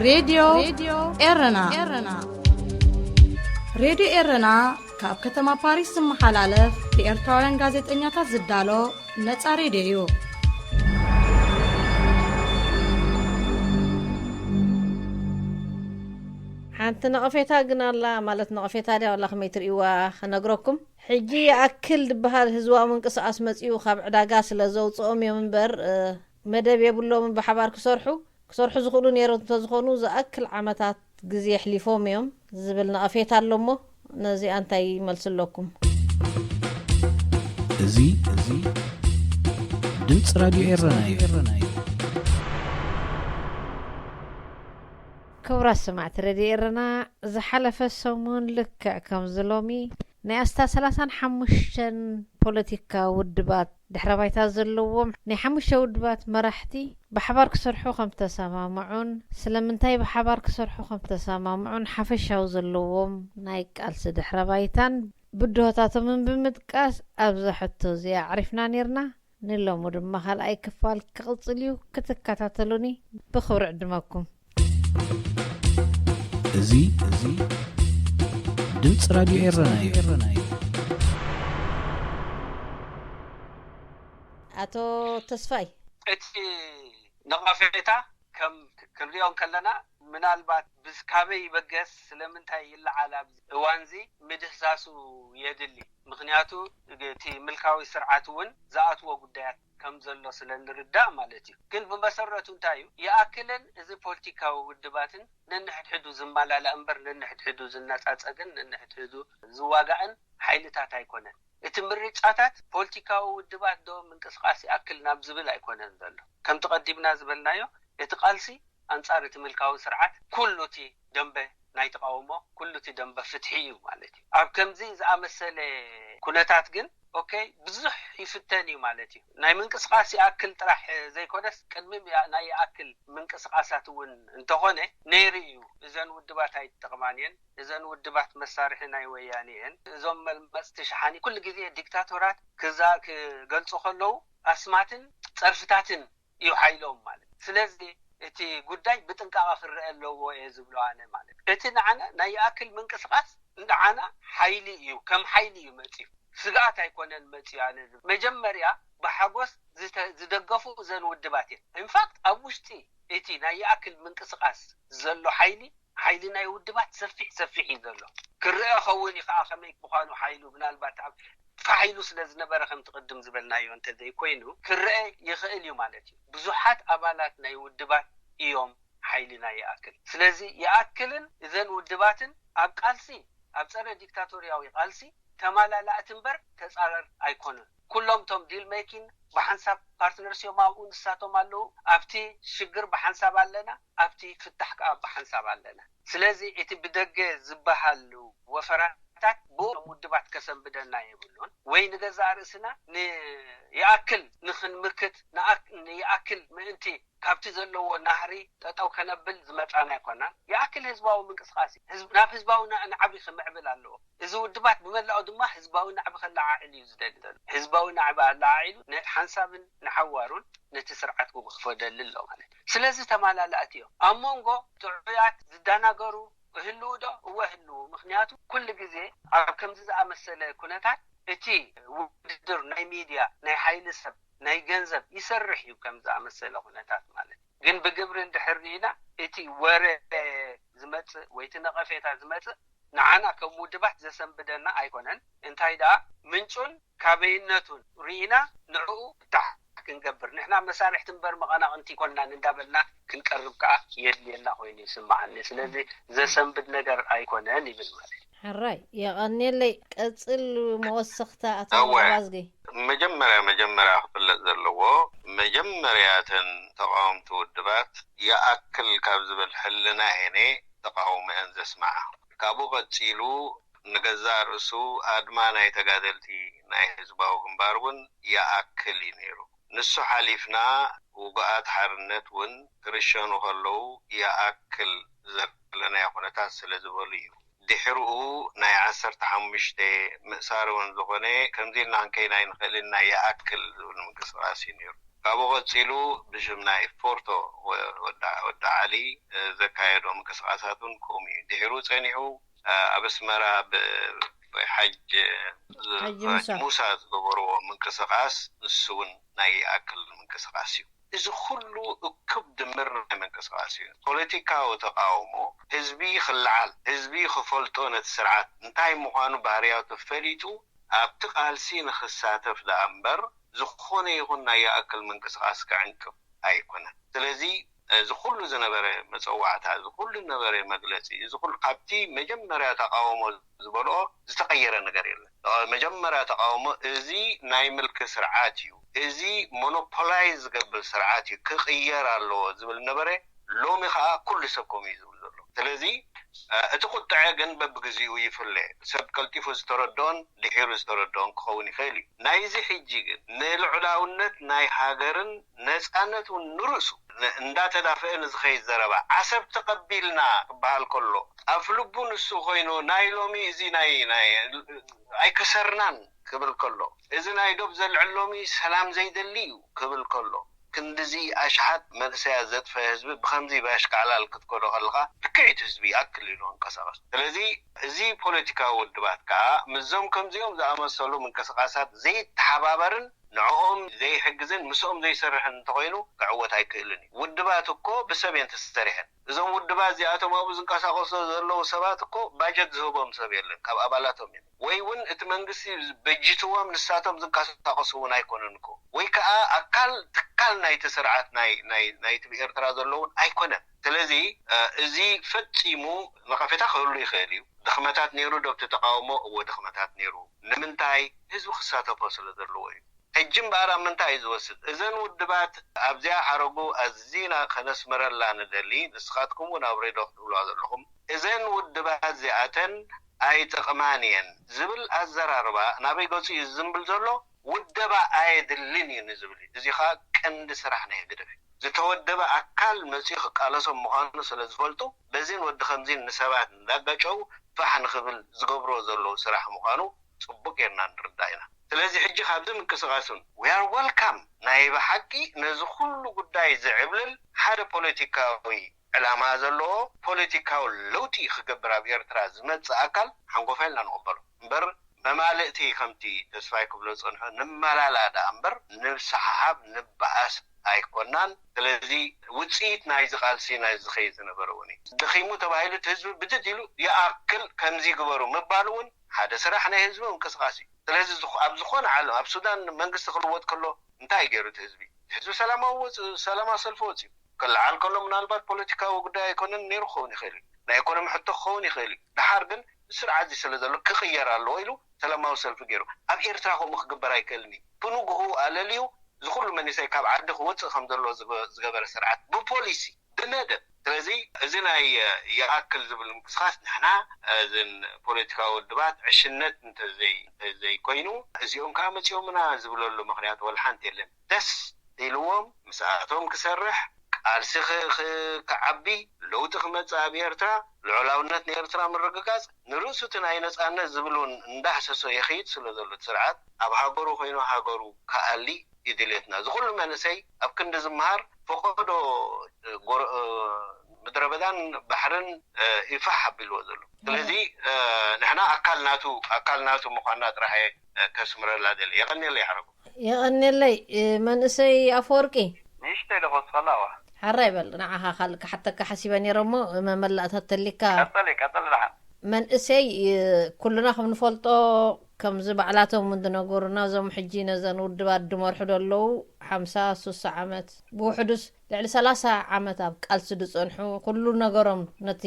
ሬድዮ ኤረና። ሬድዮ ኤረና ካብ ከተማ ፓሪስ ዝመሓላለፍ ብኤርትራውያን ጋዜጠኛታት ዝዳሎ ነጻ ሬድዮ እዩ። ሓንቲ ነቐፌታ ግን ኣላ፣ ማለት ነቐፌታ ድያ ዋላ ከመይ ትርእይዋ ክነግረኩም። ሕጂ ይኣክል ዝበሃል ህዝባዊ ምንቅስቓስ መጺኡ ካብ ዕዳጋ ስለ ዘውጽኦም እዮም እምበር፣ እ፣ መደብ የብሎምን ብሓባር ክሰርሑ። ክሰርሑ ዝኽእሉ ነይሮም እንተዝኾኑ ዝኣክል ዓመታት ግዜ ኣሕሊፎም እዮም ዝብል ነቐፌታ ኣሎ እሞ ነዚኣ እንታይ መልሲ ኣለኩም? እዚ፣ እዚ ድምፂ ራድዮ ኤረና እዩ። ክቡራት ሰማዕቲ ሬድዮ ኤረና፣ ዝሓለፈ ሰሙን ልክዕ ከምዚ ሎሚ ናይ ኣስታት ሰላሳን ሓሙሽተን ፖለቲካ ውድባት ድሕረ ባይታ ዘለዎም ናይ ሓሙሽተ ውድባት መራሕቲ ብሓባር ክሰርሑ ከም ተሰማምዑን ስለምንታይ ብሓባር ክሰርሑ ከም ተሰማምዑን ሓፈሻዊ ዘለዎም ናይ ቃልሲ ድሕረ ባይታን ብድሆታቶምን ብምጥቃስ ኣብዛ ሕቶ እዚኣ ኣዕሪፍና ነይርና። ንሎሚ ድማ ካልኣይ ክፋል ክቕጽል እዩ። ክትከታተሉኒ ብኽብሪ ዕድመኩም። እዚ፣ እዚ ድምፂ ራድዮ ኤረና እዩ። ኣቶ ተስፋይ። እቲ ነቐፌታ ከም ክንሪኦ እንከለና፣ ምናልባት ብስ-፣ ካበይ ይበገስ፣ ስለምንታይ ይለዓል ኣብዚ እዋንዚ ምድህሳሱ የድሊ። ምኽንያቱ እቲ ምልካዊ ስርዓት እውን ዝኣትዎ ጉዳያት ከም ዘሎ ስለ ንርዳእ ማለት እዩ። ግን ብመሰረቱ እንታይ እዩ? ይኣክልን እዚ ፖለቲካዊ ውድባትን ነንሕድሕዱ ዝመላላእ እምበር ነንሕድሕዱ ዝነጻጸግን ነንሕድሕዱ ዝዋጋእን ሓይልታት ኣይኮነን። እቲ ምርጫታት ፖለቲካዊ ውድባት ዶ ምንቅስቓስ ይኣክል ናብ ዝብል ኣይኮነን ዘሎ። ከምቲ ቀዲምና ዝበልናዮ፣ እቲ ቃልሲ ኣንጻር እቲ ምልካዊ ስርዓት ኩሉ እቲ ደንበ ናይ ተቃውሞ፣ ኩሉ እቲ ደንበ ፍትሒ እዩ ማለት እዩ። ኣብ ከምዚ ዝኣመሰለ ኩነታት ግን፣ ኦኬ፣ ብዙሕ ይፍተን እዩ ማለት እዩ። ናይ ምንቅስቃስ ይኣክል ጥራሕ ዘይኮነስ፣ ቅድሚ ምያ-፣ ናይ ይኣክል ምንቅስቃሳት እውን እንተኾነ ነይሩ እዩ። እዘን ውድባት ኣይጠቕማን እየን፣ እዘን ውድባት መሳርሒ ናይ ወያኔ እየን፣ እዞም መልመጽቲ ሸሓኒ ኩሉ ግዜ ዲክታቶራት ክዛ-፣ ክገልጹ ከለዉ ኣስማትን ጸርፍታትን እዩ ሓይሎም ማለት። ስለዚ እቲ ጉዳይ ብጥንቃቐ ክረአ ኣለዎ እየ ዝብሎ ኣነ ማለት። እቲ ንዓና ናይ ይኣክል ምንቅስቃስ ንዓና ሓይሊ እዩ፣ ከም ሓይሊ እዩ መጺኡ፣ ስግኣት ኣይኮነን መጺኡ። ኣነ ዝብል መጀመርያ ብሓጎስ ዝተ-፣ ዝደገፉ እዘን ውድባት እየን። ኢንፋክት ኣብ ውሽጢ እቲ ናይ ይኣክል ምንቅስቃስ ዘሎ ሓይሊ፣ ሓይሊ ናይ ውድባት ሰፊሕ ሰፊሕ እዩ ዘሎ። ክረአ ኸውን እዩ ከዓ ከመይ ምዃኑ ሓይሉ፣ ምናልባት ኣብ ፋሕ ኢሉ ስለ ዝነበረ ከምቲ ቅድም ዝበልናዮ እንተዘይኮይኑ ክረአ ይኽእል እዩ ማለት እዩ። ብዙሓት ኣባላት ናይ ውድባት እዮም ሓይሊ ናይ ይኣክል። ስለዚ ይኣክልን እዘን ውድባትን ኣብ ቃልሲ፣ ኣብ ጸረ ዲክታቶርያዊ ቃልሲ ተማላላእቲ እምበር ተጻረር ኣይኮኑን። ኩሎም እቶም ዲል ሜኪን ብሓንሳብ ፓርትነርስ እዮም ኣብኡ፣ ንሳቶም ኣለዉ። ኣብቲ ሽግር ብሓንሳብ ኣለና፣ ኣብቲ ፍታሕ ከኣ ብሓንሳብ ኣለና። ስለዚ እቲ ብደገ ዝበሃል ወፈራታት ብኦም ውድባት ከሰንብደና የብሉን። ወይ ንገዛእ ርእስና ንይኣክል ንኽንምክት፣ ንኣክ-፣ ንይኣክል ምእንቲ ካብቲ ዘለዎ ናህሪ ጠጠው ከነብል ዝመጻና ኣይኮናን። ይኣክል ህዝባዊ ምንቅስቃስ እዩ። ህዝብ-፣ ናብ ህዝባዊ ና-፣ ናዕቢ ክምዕብል ኣለዎ። እዚ ውድባት ብመላኡ ድማ ህዝባዊ ናዕቢ ከለዓዕል እዩ ዝደሊ ዘሎ። ህዝባዊ ናዕቢ ኣለዓዒሉ ንሓንሳብን ንሓዋሩን ነቲ ስርዓት ክጉሕፎ ደሊ ኣሎ ማለት እዩ። ስለዚ ተማላላእቲ እዮም። ኣብ መንጎ ጥዑያት ዝደናገሩ ህልው ዶ? እወ ህልው። ምኽንያቱ ኩሉ ግዜ ኣብ ከምዚ ዝኣመሰለ ኩነታት እቲ ውድድር ናይ ሚድያ፣ ናይ ሓይሊ ሰብ፣ ናይ ገንዘብ ይሰርሕ እዩ፣ ከም ዝኣመሰለ ኩነታት ማለት። ግን ብግብሪ እንድሕር ርኢና፣ እቲ ወረ ዝመጽእ ወይ እቲ ነቐፌታ ዝመጽእ ንዓና ከም ውድባት ዘሰንብደና ኣይኮነን። እንታይ ደኣ ምንጩን ካበይነቱን ርኢና ንዕኡ ፍታሕ ክንገብር፣ ንሕና መሳርሕቲ እምበር መቐናቕንቲ ኣይኮንናን እንዳበልና ክንቀርብ ከኣ የድልየና ኮይኑ ይስምዓኒ። ስለዚ ዘሰንብድ ነገር ኣይኮነን ይብል ማለት እዩ። ሕራይ፣ የቐንየለይ። ቀጽል መወሰኽታ ኣቶ እወ። ኣባዝገይ። መጀመርያ፣ መጀመርያ ክፍለጥ ዘለዎ፣ መጀመርያ እተን ተቃወምቲ ውድባት ይኣክል ካብ ዝብል ሕልና እየን ተቃውሞአን ዘስምዓ። ካብኡ ቀጺሉ ንገዛእ ርእሱ ኣድማ ናይ ተጋደልቲ ናይ ህዝባዊ ግንባር እውን ይኣክል እዩ ነይሩ። ንሱ ሓሊፍና ውጉኣት ሓርነት እውን ክርሸኑ ከለዉ ይኣክል ዘለናዮ ኩነታት ስለ ዝበሉ እዩ። ድሕርኡ ናይ ዓሰርተ ሓሙሽተ ምእሳር እውን ዝኾነ ከምዚ ኢልና ክንከይድ ኣይንኽእልን፣ ናይ ይኣክል ዝብል ምንቅስቃስ እዩ ነይሩ። ካብኡ ቀጺሉ ብሽም ናይ ፎርቶ ወ-፣ ወዳ-፣ ወዳ ዓሊ፣ እ፣ ዘካየዶ ምንቅስቓሳት እውን ከምኡ እዩ። ድሒሩ ጸኒሑ፣ እ፣ ኣብ ኣስመራ ብ-፣ ሓጅ፣ ሓጅ ሓጅ ሙሳ። ሙሳ ዝገበርዎ ምንቅስቓስ ንሱ እውን ናይ ይኣክል ምንቅስቓስ እዩ። እዚ ኩሉ እኩብ ድምር ናይ ምንቅስቓስ እዩ። ፖለቲካዊ ተቃውሞ ህዝቢ ክለዓል፣ ህዝቢ ክፈልጦ፣ ነቲ ስርዓት እንታይ ምዃኑ ባህርያቱ ፈሊጡ ኣብቲ ቃልሲ ንክሳተፍ ደኣ እምበር፣ ዝኾነ ይኹን ናይ ይኣክል ምንቅስቓስ ክዕንቅፍ ኣይኮነን። ስለዚ እዚ ኩሉ ዝነበረ መጸዋዕታ፣ እዚ ኩሉ ዝነበረ መግለጺ፣ እዚ ኩሉ ካብቲ መጀመርያ ተቃውሞ ዝበልኦ ዝተቐየረ ነገር የለን። መጀመርያ ተቃውሞ እዚ ናይ ምልኪ ስርዓት እዩ፣ እዚ ሞኖፖላይዝ ዝገብር ስርዓት እዩ፣ ክቕየር ኣለዎ ዝብል ነበረ። ሎሚ ከኣ ኩሉ ሰብ ከምኡ እዩ ዝብል ዘሎ። ስለዚ፣ እ፣ እቲ ቁጥዐ ግን በብግዜኡ ይፍለ። ሰብ ቀልጢፉ ዝተረድኦን ድሒሩ ዝተረድኦን ክኸውን ይኽእል እዩ። ናይዚ ሕጂ ግን ንልዑላውነት ናይ ሃገርን ነጻነት እውን ንርእሱ ን-፣ እንዳተዳፈአ ንዝኸይድ ዘረባ፣ ዓሰብ ተቐቢልና ክበሃል ከሎ፣ ኣፍ ልቡ ንሱ ኮይኑ፣ ናይ ሎሚ እዚ ናይ፣ ናይ ኣይከሰርናን ክብል ከሎ፣ እዚ ናይ ዶብ ዘልዕል ሎሚ ሰላም ዘይደሊ እዩ ክብል ከሎ፣ ክንድዚ ኣሽሓት መንእሰያት ዘጥፈአ ህዝቢ ብኸምዚ ባሽካዕላል ክትከዶ ከለኻ፣ ልክዕ እቲ ህዝቢ ይኣክል ኢሉ ክንቀሳቐስ። ስለዚ እዚ ፖለቲካዊ ውድባት ከኣ ምስዞም ከምዚኦም ዝኣመሰሉ ምንቅስቓሳት ዘይተሓባበርን ንዕኦም ዘይሕግዝን ምስኦም ዘይሰርሕን እንተኾይኑ ክዕወት ኣይክእልን እዩ። ውድባት እኮ ብሰብ እየን ተሰሪሐን። እዞም ውድባት እዚኣቶም ኣብኡ ዝንቀሳቐሱ ዘለዉ ሰባት እኮ ባጀት ዝህቦም ሰብ የለን፣ ካብ ኣባላቶም እዮም። ወይ እውን እቲ መንግስቲ በጅትዎም ንሳቶም ዝንቀሳቐሱ እውን ኣይኮነን እኮ። ወይ ከዓ ኣካል ትካል ናይቲ ስርዓት ናይ፣ ናይ፣ ናይቲ ብኤርትራ ዘሎ እውን ኣይኮነን። ስለዚ፣ እ፣ እዚ ፈጺሙ ነቐፌታ ክህሉ ይኽእል እዩ። ድኽመታት ነይሩ ዶ ኣብቲ ተቃውሞ? እወ፣ ድኽመታት ነይሩ። ንምንታይ? ህዝቢ ክሳተፎ ስለ ዘለዎ እዩ። ሕጂ እምበኣር ኣብ ምንታይ እዩ ዝወስድ? እዘን ውድባት ኣብዚኣ ሓረጉ ኣዚና ከነስምረላ ንደሊ፣ ንስኻትኩም እውን ኣብ ሬድዮ ክትብልዋ ዘለኹም፣ እዘን ውድባት እዚኣተን ኣይጠቕማን እየን ዝብል ኣዘራርባ ናበይ ገጹ እዩ ዝዝንብል ዘሎ? ውደባ ኣየድልን እዩ ንዝብል እዩ። እዚ ኸኣ ቀንዲ ስራሕ ናይ ህግደፍ እዩ። ዝተወደበ ኣካል መጺኡ ክቃለሶም ምዃኑ ስለ ዝፈልጡ፣ በዚን ወዲ ከምዚን ንሰባት እንዳጋጨው ፋሕ ንኽብል ዝገብርዎ ዘለዉ ስራሕ ምዃኑ ጽቡቅ ጌርና ንርዳእ ኢና። ስለዚ ሕጂ ካብዚ ምንቅስቃስ እውን we are welcome፣ ናይ ብሓቂ ነዚ ኩሉ ጉዳይ ዝዕብልል ሓደ ፖለቲካዊ ዕላማ ዘለዎ ፖለቲካዊ ለውጢ ክገብር ኣብ ኤርትራ ዝመጽእ ኣካል ሓንጎፋ ኢልና ንቕበሎ እምበር፣ መማልእቲ ከምቲ ተስፋይ ክብሎ ዝጸንሖ ንመላላእ ደኣ እምበር ንሰሓሓብ ንበኣስ ኣይኮናን። ስለዚ ውጽኢት ናይዚ ቃልሲ ናይዚ ዝኸይድ ዝነበረ እውን እዩ። ደኺሙ ተባሂሉ እቲ ህዝቢ ብድድ ኢሉ ይኣክል ከምዚ ግበሩ ምባል እውን ሓደ ስራሕ ናይ ህዝቢ ምንቅስቃስ እዩ። ስለዚ ዝኾ-፣ ኣብ ዝኾነ ዓለም ኣብ ሱዳን መንግስቲ ክልወጥ ከሎ እንታይ እዩ ገይሩ እቲ ህዝቢ? እቲ ህዝቢ ሰላማዊ ወፅ-፣ ሰላማዊ ሰልፊ ወፅዩ ክለዓል ከሎ ምናልባት ፖለቲካዊ ጉዳይ ኣይኮነን ነይሩ ክኸውን ይኽእል እዩ። ናይ ኢኮኖሚ ሕቶ ክኸውን ይኽእል እዩ። ደሓር ግን ስርዓት እዚ ስለ ዘሎ ክቕየር ኣለዎ ኢሉ ሰላማዊ ሰልፊ ገይሩ። ኣብ ኤርትራ ከምኡ ክግበር ኣይክእልን እዩ። ብንግሁ ኣለልዩ እዚ ኩሉ መንእሰይ ካብ ዓዲ ክወፅእ ከም ዘለዎ ዝገ-፣ ዝገበረ ስርዓት ብፖሊሲ፣ ብመደብ። ስለዚ እዚ ናይ፣ እ፣ ይኣክል ዝብል ምንቅስቃስ ንሕና፣ እ፣ እዝን ፖለቲካዊ ውድባት ዕሽነት እንተዘይ-፣ እንተዘይኮይኑ እዚኦም ከዓ መፂኦምና ዝብለሉ ምኽንያት ወላ ሓንቲ የለን። ደስ ኢልዎም ምስኣቶም ክሰርሕ፣ ቃልሲ ክ-፣ ክ-፣ ክዓቢ፣ ለውጢ ክመጽእ ኣብ ኤርትራ፣ ልዑላውነት ንኤርትራ ምርግጋጽ፣ ንርእሱ እቲ ናይ ነጻነት ዝብል እውን እንዳህሰሶ የኽይድ ስለ ዘሎ እቲ ስርዓት፣ ኣብ ሃገሩ ኮይኑ ሃገሩ ክኣሊ እዩ ድሌትና። እዚ ኩሉ መንእሰይ ኣብ ክንዲ ዝመሃር ፈቐዶ ጎረ-፣ ምድረ በዳን ባሕርን ይፋሕ ኣቢልዎ ዘሎ። ስለዚ ንሕና ኣካል ናቱ፣ ኣካል ናቱ ምዃንና ጥራሕ እየ ከስምረላ ደሊ። የቐንየለይ ሓረጉ። የቐንየለይ። መንእሰይ ኣፈወርቂ። ንእሽተይ ዶ ክወስኸላ? እዋ። ሓራይ በል፣ ንዓኻ ካልእ ክሓተካ ሓሲበ ነይረ እሞ መመላእታ ተሊካ። ቀጸሊ፣ ቀጸሊ ደሓን። መንእሰይ፣ ኩልና ከም ንፈልጦ፣ ከምዚ ባዕላቶም እውን ዝነገሩና፣ እዞም ሕጂ ነዘን ውድባት ዝመርሑ ዘለዉ ሓምሳ፣ ሱሳ ዓመት፣ ብውሕዱስ ልዕሊ ሰላሳ ዓመት ኣብ ቃልሲ ዝጸንሑ፣ ኩሉ ነገሮም ነቲ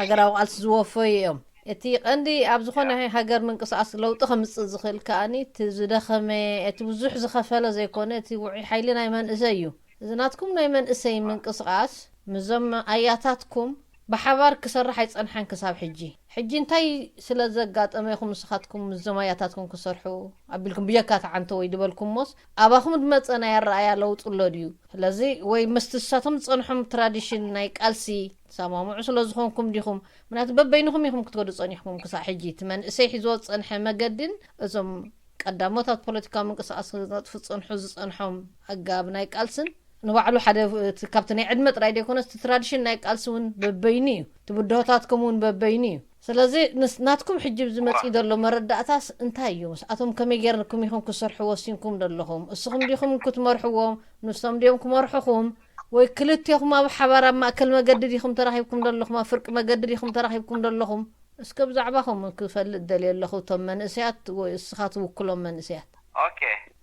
ሃገራዊ ቃልሲ ዝወፈዩ እዮም። እቲ ቀንዲ ኣብ ዝኾነ ሃገር ምንቅስቓስ ለውጢ ከምጽእ ዝኽእል ከኣኒ እቲ ዝደኸመ፣ እቲ ብዙሕ ዝኸፈለ ዘይኮነ፣ እቲ ውዑይ ሓይሊ ናይ መንእሰይ እዩ። እዚ ናትኩም ናይ መንእሰይ ምንቅስቓስ ምስዞም ኣያታትኩም ብሓባር ክሰርሕ ኣይጸንሐን ክሳብ ሕጂ። ሕጂ እንታይ ስለ ዘጋጠመ ኢኹም ንስኻትኩም ምስዞም ኣያታትኩም ክሰርሑ ኣቢልኩም ብጀካ እቲ ዓንተወይ ዝበልኩሞስ፣ ኣባኹም ዝመጸ ናይ ኣረኣእያ ለውጢ ኣሎ ድዩ? ስለዚ ወይ ምስቲ ንሳቶም ዝጸንሖም ትራዲሽን ናይ ቃልሲ ትሰማምዑ ስለ ዝኾንኩም ዲኹም? ምክንያቱ በበይንኹም ኢኹም ክትከዱ ጸኒሕኩም ክሳብ ሕጂ። እቲ መንእሰይ ሒዝዎ ዝጸንሐ መገድን እዞም ቀዳሞት ኣብ ፖለቲካዊ ምንቅስቃስ ክነጥፉ ዝጸንሑ ዝጸንሖም ኣገባብ ናይ ቃልስን ንባዕሉ ሓደ እቲ ካብቲ ናይ ዕድመ ጥራይ ዘይኮነስ እቲ ትራዲሽን ናይ ቃልሲ እውን በበይኑ እዩ። እቲ ብድሆታትኩም እውን በበይኑ እዩ። ስለዚ ንስ ናትኩም ሕጂ ዝመጽእ ዘሎ መረዳእታስ እንታይ እዩ? ምስኣቶም ከመይ ጌርኩም ኢኹም ክሰርሑ ወሲንኩም ዘለኹም? እስኹም ዲኹም ክትመርሕዎም? ንሶም ድዮም ክመርሕኹም? ወይ ክልቴኹም ኣብ ሓባር ኣብ ማእከል መገዲ ዲኹም ተራኺብኩም ዘለኹም? ኣብ ፍርቂ መገዲ ዲኹም ተራኺብኩም ዘለኹም? እስከ ብዛዕባኹም ክፈልጥ ደልየ ኣለኹ። እቶም መንእሰያት ወይ እስኻ ትውክሎም መንእሰያት። ኦኬ፣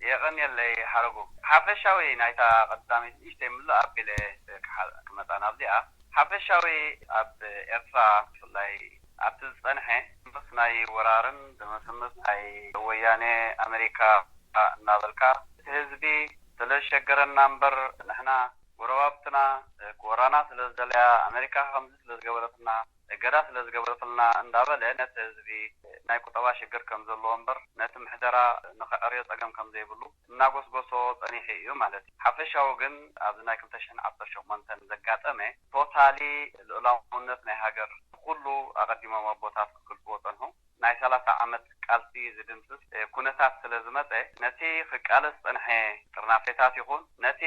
የቐንየለይ ሓረጉ። ሓፈሻዊ ናይታ ቀዳመይቲ ንእሽተይ ምልእ ኣቢለ ክሓ- ክመጻ ናብዚኣ። ሓፈሻዊ ኣብ ኤርትራ ብፍላይ ኣብቲ ዝጸንሐ ምስ ናይ ወራርን ዝምስምስ ናይ ወያኔ ኣሜሪካ እናበልካ እቲ ህዝቢ ስለ ዝሸገረና እምበር ንሕና ጎረባብትና ክወራና ስለ ዝደለያ ኣሜሪካ ከምዚ ስለ ዝገበረትና እገዳ ስለ ዝገበረትልና እንዳበለ ነቲ ህዝቢ ናይ ቁጠባ ሽግር ከም ዘለዎ እምበር ነቲ ምሕደራ ንኽዕርዮ ጸገም ከም ዘይብሉ እናጎስጎሶ ጸኒሑ እዩ ማለት እዩ። ሓፈሻዊ ግን ኣብዚ ናይ ክልተ ሽሕን ዓሰርተ ሸሞንተን ዘጋጠመ ቶታሊ ልኡላውነት ናይ ሃገር ኩሉ ኣቐዲሞም ኣቦታት ክገልጽዎ ጸንሑ ናይ ሰላሳ ዓመት ቃልሲ ዝድምስስ ኩነታት ስለ ዝመጸ ነቲ ክቃለስ ዝጸንሐ ጥርናፌታት ይኹን ነቲ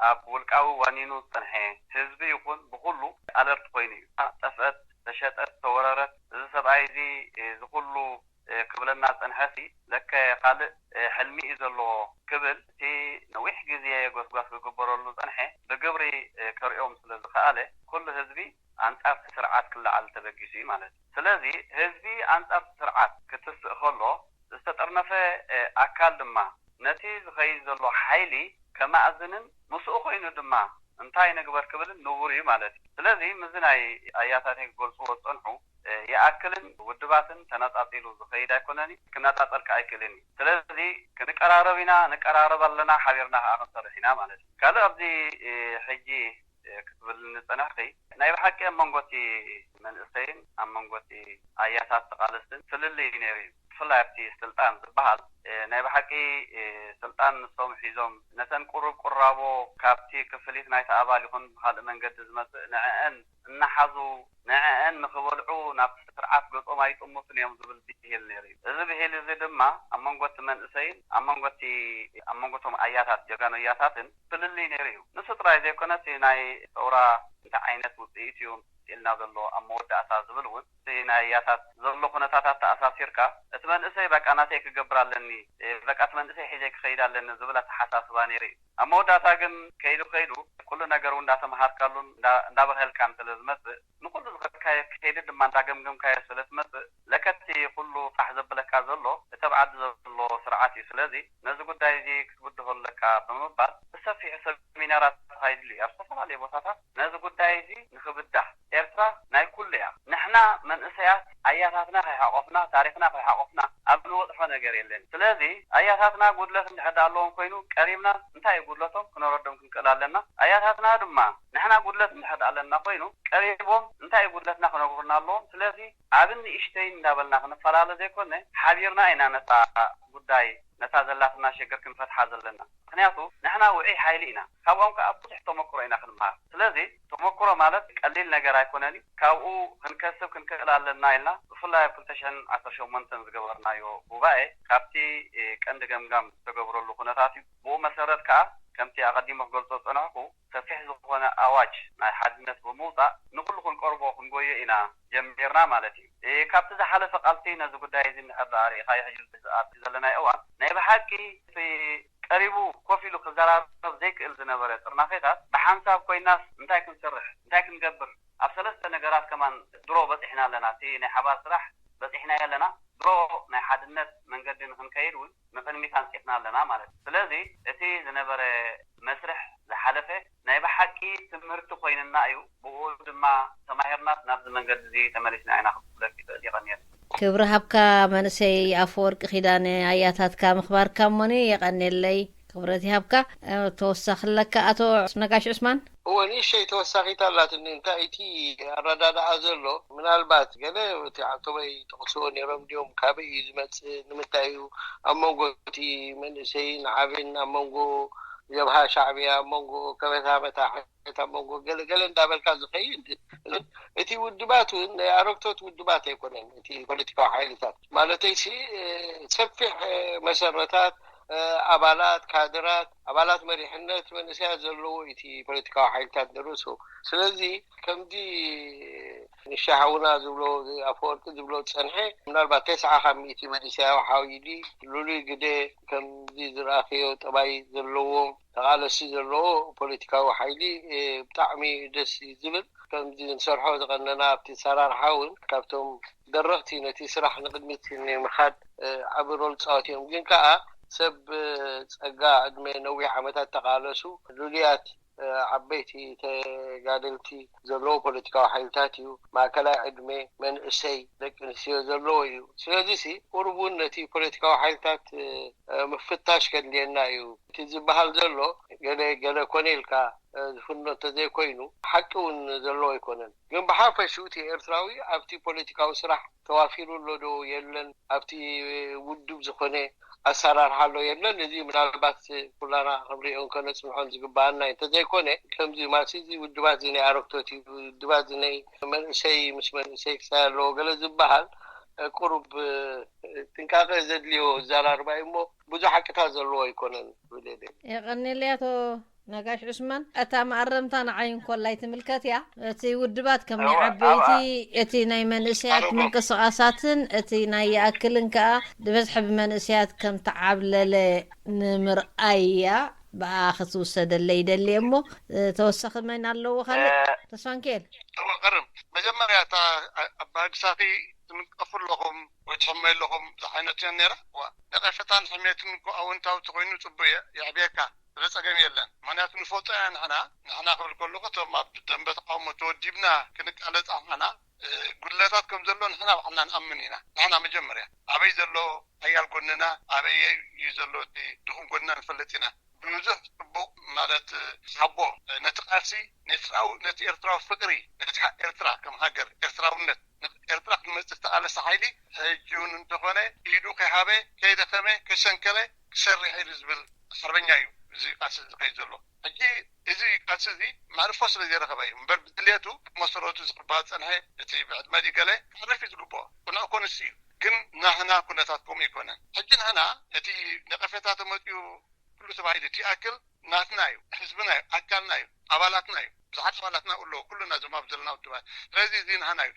ኣብ ውልቃዊ ዋኒኑ ዝጸንሐ ህዝቢ ይኹን ብኹሉ ኣለርት ኮይኑ እዩ። ጠፍአት፣ ተሸጠት፣ ተወረረት፣ እዚ ሰብኣይ እዚ እዚ ኩሉ ክብለና ዝጸንሐሲ ለከ ካልእ ሕልሚ እዩ ዘለዎ ክብል እቲ ነዊሕ ግዜ ጎስጓስ ክግበረሉ ዝጸንሐ ብግብሪ ከርእዮም ስለ ዝኸኣለ ኩሉ ህዝቢ ኣንጻር እቲ ስርዓት ክለዓል ተበጊሱ እዩ ማለት እዩ። ስለዚ ህዝቢ ኣንጻር እቲ ስርዓት ክትስእ ከሎ ዝተጠርነፈ ኣካል ድማ ነቲ ዝኸይድ ዘሎ ሓይሊ ከማእዝንን ምስኡ ኮይኑ ድማ እንታይ ንግበር ክብልን ንቡር እዩ ማለት እዩ። ስለዚ ምስዚ ናይ ኣያታተይ ክገልጽዎ ዝጸንሑ ይኣክልን ውድባትን ተነጻጺሉ ዝኸይድ ኣይኮነን እዩ፣ ክነጻጸል ከኣ ኣይክእልን እዩ። ስለዚ ክንቀራረብ ኢና፣ ንቀራረብ ኣለና፣ ሓቢርና ከኣ ክንሰርሕ ኢና ማለት እዩ። ካልእ ኣብዚ ሕጂ ክትብል ዝጸናሕኺ ናይ ብሓቂ ኣብ መንጎ እቲ መንእሰይን ኣብ መንጎ እቲ ኣያታት ተቓለስትን ፍልልይ ነይሩ እዩ። ብፍላይ ኣብቲ ስልጣን ዝበሃል ናይ ብሓቂ ስልጣን ንሶም ሒዞም ነተን ቁሩብ ቁራቦ ካብቲ ክፍሊት ናይቲ ኣባል ይኹን ብኻልእ መንገዲ ዝመጽእ ንዕአን እናሓዙ ንዕአን ንኽበልዑ ናብቲ ስርዓት ገጾም ኣይጥምቱን እዮም ዝብል ብሂል ነይሩ እዩ። እዚ ብሂል እዚ ድማ ኣብ መንጎ እቲ መንእሰይን ኣብ መንጎ እቲ ኣብ መንጎ እቶም ኣያታት ጀጋኑ ኣያታትን ፍልልይ ነይሩ እዩ። ንሱ ጥራይ ዘይኮነ እቲ ናይ ሰውራ እንታይ ዓይነት ውጽኢት እዩ ኢልና ዘሎ ኣብ መወዳእታ ዝብል እውን እቲ ናይ ኣያታት ዘሎ ኩነታታት ተኣሳሲርካ እቲ መንእሰይ በቃ ናተይ ክገብር ኣለኒ በቃ እቲ መንእሰይ ሒዘይ ክኸይድ ኣለኒ ዝብል ኣተሓሳስባ ነይሩ እዩ። ኣብ መወዳእታ ግን ከይዱ ከይዱ ኩሉ ነገር እውን እንዳተምሃርካሉን እንዳበህልካን ስለ ዝመፅእ ንኩሉ ዝኸድካዮ ክኸይዲ ድማ እንዳገምገምካዮ ስለ ትመፅእ ለከቲ ኩሉ ፋሕ ዘብለካ ዘሎ እቲ ኣብ ዓዲ ዘሎ ስርዓት እዩ። ስለዚ ነዚ ጉዳይ እዚ ክትብድሆ ኣለካ ብምባል ብሰፊሑ ሰሚናራት ተኻይድሉ እዩ ኣብ ዝተፈላለዩ ቦታታት ነዚ ጉዳይ እዚ ንኽብዳህ ኤርትራ ናይ ኩሉ እያ። ንሕና መንእሰያት ኣያታትና ከይሓቆፍና ታሪኽና ከይሓቆፍና ኣብ ንበፅሖ ነገር የለን። ስለዚ ኣያታትና ጉድለት እንድሕር ደኣ ኣለዎም ኮይኑ ቀሪብና እንታይ እዩ ጉድለቶም ክነረዶም ክንክእል ኣለና። ኣያታትና ድማ ንሕና ጉድለት እንድሕር ደኣ ኣለና ኮይኑ ቀሪቦም እንታይ እዩ ጉድለትና ክነግሩና ኣለዎም። ስለዚ ዓብን ንእሽተይን እንዳበልና ክንፈላለ ዘይኮነ ሓቢርና ኢና ነታ ጉዳይ ነታ ዘላትና ሽግር ክንፈትሓ ዘለና። ምክንያቱ ንሕና ውዑይ ሓይሊ ኢና፣ ካብኦም ከዓ ብዙሕ ተመክሮ ኢና ክንምሃር። ስለዚ ተመክሮ ማለት ቀሊል ነገር ኣይኮነን እዩ። ካብኡ ክንከስብ ክንክእል ኣለና ኢልና ብፍላይ ኣብ ክልተ ሽሕን ዓሰርተ ሸሞንተን ዝገበርናዮ ጉባኤ ካብቲ ቀንዲ ገምጋም ዝተገብረሉ ኩነታት እዩ። ብኡ መሰረት ከዓ ከምቲ ኣቐዲሞ ክገልፆ ዝፀናሕኩ ሰፊሕ ዝኾነ ኣዋጅ ናይ ሓድነት ብምውፃእ ንኩሉ ክንቀርቦ ክንጎዮ ኢና ጀሚርና ማለት እዩ። ካብቲ ዝሓለፈ ቃልሲ ነዚ ጉዳይ እዚ እንድሕር ደኣ ርኢኻዮ ሕጂ ኣብዚ ዘለናዮ እዋን ናይ ብሓቂ እቲ ቀሪቡ ኮፍ ኢሉ ክዘራረብ ዘይክእል ዝነበረ ጥርናፌታት ብሓንሳብ ኮይናስ እንታይ ክንሰርሕ እንታይ ክንገብር ኣብ ሰለስተ ነገራት ከማን ድሮ በፂሕና ኣለና። እቲ ናይ ሓባር ስራሕ በፂሕናዮ ኣለና። ድሮ ናይ ሓድነት መንገዲ ንክንከይድ እውን ንቅድሚት ኣንፂፍና ኣለና ማለት እዩ። ስለዚ እቲ ዝነበረ መስርሕ ዝሓለፈ ናይ ብሓቂ ትምህርቲ ኮይንና እዩ። ብኡ ድማ ተማሂርናስ ናብዚ መንገዲ እዚ ተመሊስና ኢና ክብለኪ ይኽእል። የቐንየልና። ክብሪ ሃብካ መንእሰይ ኣፈወርቂ ኪዳነ ኣያታትካ ምኽባርካ እሞኒ የቐንየለይ። ክብረት ይሃብካ። ተወሳኺ ኣለካ ኣቶ ነጋሽ ዑስማን? እወ ንእሽተይ ተወሳኺት ኣላትኒ። እንታይ እቲ ኣረዳድኣ ዘሎ ምናልባት ገለ እቲ ዓብቶበይ ጠቕስዎ ነይሮም ድዮም ካበይ እዩ ዝመፅእ ንምንታይ እዩ ኣብ መንጎ እቲ መንእሰይን ዓብን ኣብ መንጎ ጀብሃ ሻዕብያ ኣብ መንጎ ከበታ መታሕት ኣብ መንጎ ገለገለ እንዳበልካ ዝኸይድ እቲ ውድባት እውን ናይ ኣረግቶት ውድባት ኣይኮነን። እቲ ፖለቲካዊ ሓይልታት ማለተይ ሲ ሰፊሕ መሰረታት ኣባላት፣ ካድራት፣ ኣባላት መሪሕነት መንእሰያት ዘለዎ እቲ ፖለቲካዊ ሓይልታት ንርእሱ። ስለዚ ከምዚ ንሻ ሓውና ዝብሎ ኣፈወርቂ ዝብሎ ዝጸንሐ ምናልባት ተስዓ ካብ ሚእቲ መንእሰያዊ ሓይሊ ልሉይ ግደ ከምዚ ዝረኣኽዮ ጠባይ ዘለዎም ተቓለሲ ዘለዎ ፖለቲካዊ ሓይሊ ብጣዕሚ ደስ እዩ ዝብል። ከምዚ ንሰርሖ ዝቐነና ኣብቲ ኣሰራርሓ እውን ካብቶም ደረኽቲ ነቲ ስራሕ ንቕድሚት ንምኻድ ዓቢ ሮል ጻወት እዮም። ግን ከኣ ሰብ ጸጋ ዕድመ ነዊሕ ዓመታት ተቓለሱ ልሉያት ዓበይቲ ተጋደልቲ ዘለዎ ፖለቲካዊ ሓይልታት እዩ። ማእከላይ ዕድመ መንእሰይ ደቂ ኣንስትዮ ዘለዎ እዩ። ስለዚ ሲ ቁሩብ እውን ነቲ ፖለቲካዊ ሓይልታት ምፍታሽ ከድልየና እዩ። እቲ ዝበሃል ዘሎ ገለ ገለ ኮነ ኢልካ ዝፍኖ እንተዘይኮይኑ ሓቂ እውን ዘለዎ ኣይኮነን። ግን ብሓፈሽኡ እቲ ኤርትራዊ ኣብቲ ፖለቲካዊ ስራሕ ተዋፊሩ ኣሎ ዶ የለን፣ ኣብቲ ውድብ ዝኾነ ኣሰራርሓ ኣሎ የለን፣ እዚ ምናልባት ኩላና ክንሪኦን ከነጽንዖን ዝግባኣና እዩ። እንተዘይኮነ ከምዚ ማሲ እዚ ውድባት እዚ ናይ ኣረግቶት እዩ፣ ውድባት እዚ ናይ መንእሰይ ምስ መንእሰይ ክሳይ ኣለዎ ገለ ዝበሃል ቁሩብ ጥንቃቐ ዘድልዮ ኣዘራርባ እዩ እሞ ብዙሕ ሓቅታት ዘለዎ ኣይኮነን ክብል እየ። የቐንየለይ ኣቶ ነጋሽ ዑስማን። እታ መኣረምታ ንዓይ እንኮላይ ትምልከት እያ። እቲ ውድባት ከም ናይ ዓበይቲ እቲ ናይ መንእሰያት ምንቅስቓሳትን እቲ ናይ ይኣክልን ከኣ ብበዝሒ ብመንእሰያት ከም ተዓብለለ ንምርኣይ እያ። ብኣ ክትውሰደለይ ይደሊ እሞ ተወሳኺ መን ኣለዎ ካልእ? ተስፋንኪኤል። እወ፣ ቀርም። መጀመርያ እታ ኣባግሳኺ ትንቀፉ ኣለኹም ወይ ትሕመዩ ኣለኹም ዝዓይነቱ እያ ነይራ። እዋ፣ ነቐፈታን ሕሜትን እኮ ኣወንታዊ ተኾይኑ ጽቡቅ እየ፣ የዕብየካ። እዚ ጸገም የለን። ምኽንያቱ ንፈልጦ ኢና ንሕና፣ ንሕና ክብል ከለኹ እቶም ኣብ ደንበ ተቃውሞ ተወዲብና ክንቃለጽ ንሕና፣ እ፣ ጉድለታት ከም ዘሎ ንሕና ባዕልና ንኣምን ኢና። ንሕና መጀመርያ ኣበይ ዘሎ ሓያል ጎንና፣ ኣበይ እዩ ዘሎ እቲ ድኹም ጎንና ንፈልጥ ኢና። ብዙሕ ጽቡቕ ማለት ሓቦ ነቲ ቃልሲ፣ ነቲ ኤርትራዊ፣ ነቲ ኤርትራዊ ፍቕሪ፣ ነቲ ኤርትራ ከም ሃገር፣ ኤርትራውነት፣ ኤርትራ ክትመጽእ ዝተቓለሰ ሓይሊ ሕጂ እውን እንተኾነ ኢዱ ከይሃበ፣ ከይደኸመ፣ ከይሰንከለ ክሰርሕ ኢሉ ዝብል ሓርበኛ እዩ። እዚ ቃልሲ ዝኸይድ ዘሎ ሕጂ፣ እዚ ቃልሲ እዚ መዕርፎ ስለ ዘይረኸበ እዩ እምበር፣ ብድልየቱ መሰረቱ ዝቕባእ ዝጸንሐ፣ እቲ ብዕድመ ድዩ ገለ ክዕርፍ እዩ ዝግብኦ። ቅኑዕ እኮ ንሱ እዩ። ግን ናህና ኩነታት ከምኡ ኣይኮነን። ሕጂ ንሕና እቲ ነቐፌታ ተመጽኡ ኩሉ ተባሂሉ እቲ ይኣክል ናትና እዩ፣ ህዝብና እዩ፣ ኣካልና እዩ፣ ኣባላትና እዩ። ብዙሓት ኣባላትና ኣለዉ፣ ኩልና እዞም ኣብ ዘለና ውድባት። ስለዚ እዚ ናህና እዩ።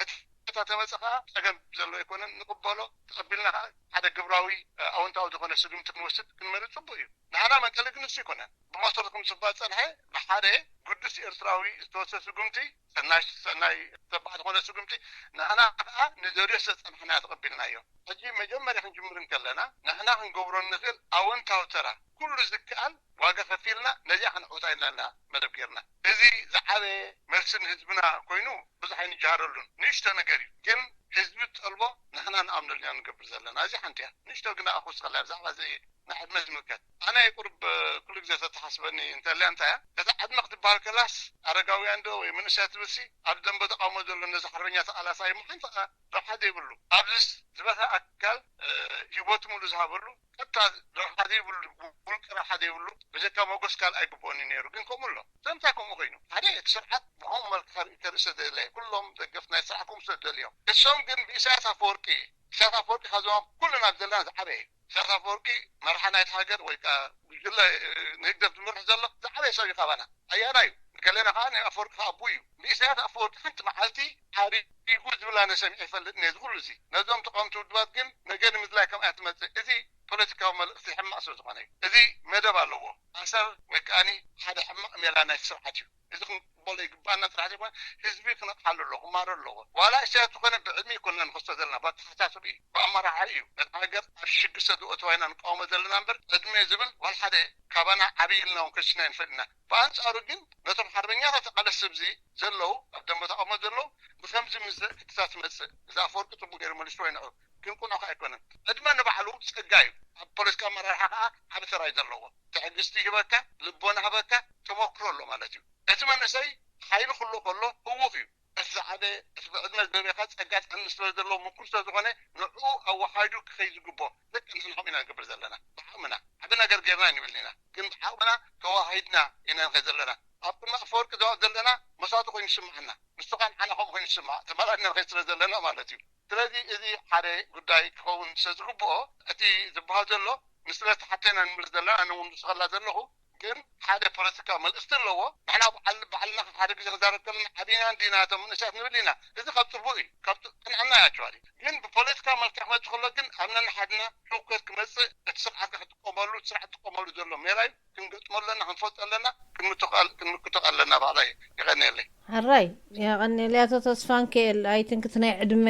እቲ እታ ተመጸ ከኣ ጸገም ዘሎ ኣይኮነን፣ ንቕበሎ። ተቐቢልና ከኣ ሓደ ግብራዊ፣ እ፣ ኣወንታዊ ዝኾነ ስጉምቲ ክንወስድ ክንመርጽ ጽቡቅ እዩ። ናህና መቀሊ ግን ንሱ ኣይኮነን። ብመሰረቱ ከም ዝግባእ ዝጸንሐ ብሓደ ግዱስ ኤርትራዊ ዝተወሰደ ስጉምቲ፣ ሰናይ፣ ሰናይ ተባዕ ዝኾነ ስጉምቲ፣ ንሕና ከኣ ንዘድዮ ዝተጸንሐና ተቐቢልናዮ። ሕጂ መጀመርያ ክንጅምር እንከለና፣ ንሕና ክንገብሮ እንኽእል ኣወንታዊ ተራ፣ ኩሉ ዝከኣል ዋጋ ከፊልና ነዚኣ ከነዕውታ ኢልና ኢና መደብ ጌርና። እዚ ዝዓበየ መልሲ ንህዝብና ኮይኑ ብዙሕ ኣይንጀሃረሉን። ንእሽቶ ነገር እዩ፣ ግን ህዝቢ ዝጠልቦ ንሕና ንኣምነሉ ኢና ንገብር ዘለና። እዚ ሓንቲ እያ። ንእሽቶ ግን ክውስኸላ ብዛዕባ እዚ ናይ ዕድመ ዝምልከት። ኣነ ቁሩብ ኩሉ ግዜ ተተሓስበኒ እንተልያ እንታይ እያ? እታ ዕድመ ክትበሃል ከላስ ኣረጋውያን ዶ ወይ መንእሰያት ትብልሲ ኣብ ደንበ ተቃውሞ ዘሎ ነዚ ሓርበኛ ተቃላሳይ እሞ ሓንቲ ከኣ ረብሓ ዘይብሉ። ኣብዚስ ዝበዝሐ ኣካል፣ እ፣ ህይወቱ ሙሉ ዝሃበሉ ቀጥታ ረብሓ ዘይብሉ፣ ውልቂ ረብሓ ዘይብሉ ብዘካ መጎስ ካልእ ኣይግብኦን እዩ ነይሩ። ግን ከምኡ ኣሎ። ስለምንታይ ከምኡ ኮይኑ? ሓደ እቲ ስርዓት ብኸምኡ መልክዕ ከርኢ፣ ከርኢ ስለ ዘየለ ኩሎም ደገፍቲ ናይ ስርዓት ከምኡ ስለ ዝደልዮም። እሶም ግን ብኢሳያስ ኣፈወርቂ፣ ኢሳያስ ኣፈወርቂ ካብዞም ኩልና ዘለና ዝዓበየ እዩ። ኢሳያስ ኣፈወርቂ መርሓ ናይቲ ሃገር ወይ ከኣ ጉጅለ፣ እ፣ ንህግደፍ ዝመርሕ ዘሎ ዝዓበየ ሰብ እዩ ካባና። ኣያና እዩ። ገሌና ከኣ ናይ ኣፈወርቂ ከኣ ኣቦ እዩ። ንኢሳያስ ኣፈወርቂ ሓንቲ መዓልቲ ሓሪጉ ዝብል ኣነ ሰሚዐ ይፈልጥን እየ። እዚ ኩሉ እዚ ነዞም ተቃወምቲ ውድባት ግን ነገ ንምድላይ ከምኣ እያ ትመጽእ። እዚ ፖለቲካዊ መልእኽቲ ሕማቕ ስለ ዝኾነ እዩ። እዚ መደብ ኣለዎ። ኣሰር ወይ ከኣኒ ሓደ ሕማቕ ሜላ ናይ ስርዓት እዩ። እዚ ክንቅበሎ ይግባኣና ጥራሕ ዘይኮነ ህዝቢ ክነቕሓሉ ኣለዎ፣ ክመሃር ኣለዎ። ዋላ ኢሳያስ ዝኾነ ብዕድመ ኣይኮንና ንኸሶ ዘለና፣ ብኣተሓሳስባ እዩ፣ ብኣመራርሓ እዩ። ነታ ሃገር ኣብ ሽግር ስለ ዝእተዋ ኢና ንቃወሞ ዘለና እምበር ዕድመ ዝብል ዋላ ሓደ ካባና ዓብዪ ኢልና እውን ከሲስና ኣይንፈልጥን ኢና። ብኣንጻሩ ግን ነቶም ሓርበኛታት ተቓለስቲ ኣብዚ ዘለዉ፣ ኣብ ደንበ ተቓውሞ ዘለዉ ብኸምዚ ምስ ዘእክትታት ትመጽእ። እዚ ኣፈወርቂ ጽቡቕ ገይሩ መሊስዎ እዩ ንዑ። ግን ቅኑዕ ከኣ ኣይኮነን። ዕድመ ንባዕሉ ጸጋ እዩ። ኣብ ፖለቲካ ኣመራርሓ ከኣ ዓቢ ተራ እዩ ዘለዎ። ትዕግስቲ ይህበካ፣ ልቦና ይህበካ፣ ተመክሮ ኣሎ ማለት እዩ። እቲ መንእሰይ ሓይሊ ክህልዎ ከሎ ህዉኽ እዩ። እቲ ዝዓ-፣ ሓደ ብዕድመ ዝበካ ጸጋ ጥዕና ስለ ዘለዎ ምኩር ስለ ዝኾነ ንዕኡ ኣወሓይዱ ክኸይ ዝግቦ ልክዕ ንሕና ከምኡ ኢና ንገብር ዘለና። ብዓቕምና ዓቢ ነገር ጌርና ኣይንብልን ኢና፣ ግን ብዓቕምና ተዋሃሂድና ኢና ንኸይድ ዘለና። ኣብ ቅድሚ ኣፈወርቂ ዘዋብ ዘለና መሳቱ ኮይኑ ይስምዓና፣ ንሱ ኸዓ ንዓና ከምኡ ኮይኑ ይስምዓ፣ ተመላሊና ንኸይድ ስለ ዘለና ማለት እዩ። ስለዚ እዚ ሓደ ጉዳይ ክኸውን ስለ ዝግብኦ፣ እቲ ዝበሃል ዘሎ ንስለ ተሓተና ንምልስ ዘለና፣ ኣነ እውን ዝስኸላ ዘለኹ፣ ግን ሓደ ፖለቲካ መልእስቲ ኣለዎ። ንሕና በዓል-፣ ባዕልና ሓደ ግዜ ክዛረብ ከለና ዓቢና እንዲና እቶም መንእሰያት ንብል ኢና። እዚ ካብ ጽቡቕ እዩ፣ ካብ ጥ-፣ ቅንዕና እዩ ኣክቹዋሊ። ግን ብፖለቲካ መልክዕ ክመጽእ ከሎ ግን ኣብ ነንሓድና ህውከት ክመጽእ፣ እቲ ስርዓት ክትጥቀመሉ፣ እቲ ስርዓት ትጥቀመሉ ዘሎ ሜላ እዩ። ክንገጥሞ ኣለና፣ ክንፈልጦ ኣለና፣ ክንምክቶ ኣል-፣ ክንምክቶ ኣለና ባዕላ እዩ። የቐንየለይ። ሕራይ፣ የቐንየለይ ኣቶ ተስፋንኪኤል። ኣይ ቲንክ እቲ ናይ ዕድመ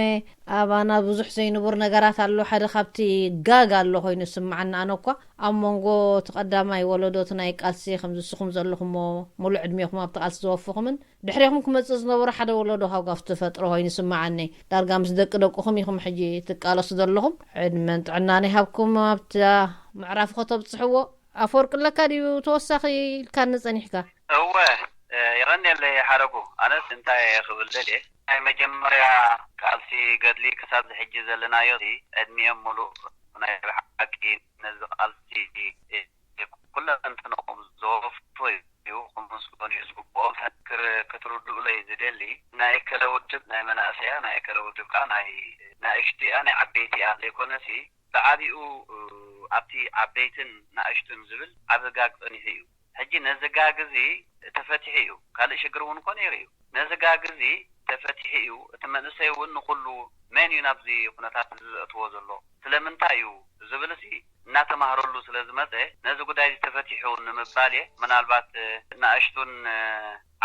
ኣባና ብዙሕ ዘይንቡር ነገራት ኣሎ። ሓደ ካብቲ ጋግ ኣሎ ኮይኑ ዝስምዓኒ ኣነ እኳ ኣብ መንጎ እቲ ቀዳማይ ወለዶ እቲ ናይ ቃልሲ ከምዚ ንስኹም ዘለኹሞ ሙሉእ ዕድሜኹም ኣብቲ ቃልሲ ዘወፍኹምን ድሕሬኹም ክመጽእ ዝነበሮ ሓደ ወለዶ ካብ ጋፍ ትፈጥሮ ኮይኑ ይስምዓኒ። ዳርጋ ምስ ደቂ ደቅኹም ኢኹም ሕጂ ትቃለሱ ዘለኹም። ዕድመን ጥዕናን ይሃብኩም ኣብታ ምዕራፍ ከተብጽሕዎ። ኣፈወርቂ ኣለካ ድዩ ተወሳኺ ኢልካኒ ጸኒሕካ? እወ፣ እ፣ የቐንየለይ ሓረጉ። ኣነስ እንታይ እየ ክብል ደልየ፣ ናይ መጀመርያ ቃልሲ ገድሊ ክሳብ ዝሕጂ ዘለናዮ፣ እዚ ዕድሚኦም ሙሉእ ናይ ብሓቂ ነዚ ቃልሲ፣ እ፣ ኩለንትንኦም ዘወፍዩ ክምስገኑ እዩ ዝግብኦም። ክር-፣ ክትርድኡለይ ዝደሊ፣ ናይ እከለ ውድብ ናይ መናእሰያ፣ ናይ እከለ ውድብ ከኣ ናይ ናእሽቱ እያ፣ ናይ ዓበይቲ እያ ዘይኮነሲ፣ ብዓቢኡ፣ እ፣ ኣብቲ ዓበይትን ናእሽቱን ዝብል ዓቢ ጋግ ጸኒሑ እዩ። ሕጂ ነዚ ጋግ እዚ ተፈቲሑ እዩ። ካልእ ሽግር እውን እኮ ነይሩ እዩ። ነዚ ጋግ እዚ ተፈቲሑ እዩ። እቲ መንእሰይ እውን ንኹሉ መን እዩ ናብዚ ኩነታት እዚ ዘእትዎ ዘሎ? ስለምንታይ እዩ ዝብል እዚ እናተማህረሉ ስለ ዝመጸ፣ ነዚ ጉዳይ እዚ ተፈቲሑ ንምባል እየ። ምናልባት፣ እ፣ ናእሽቱን፣ እ፣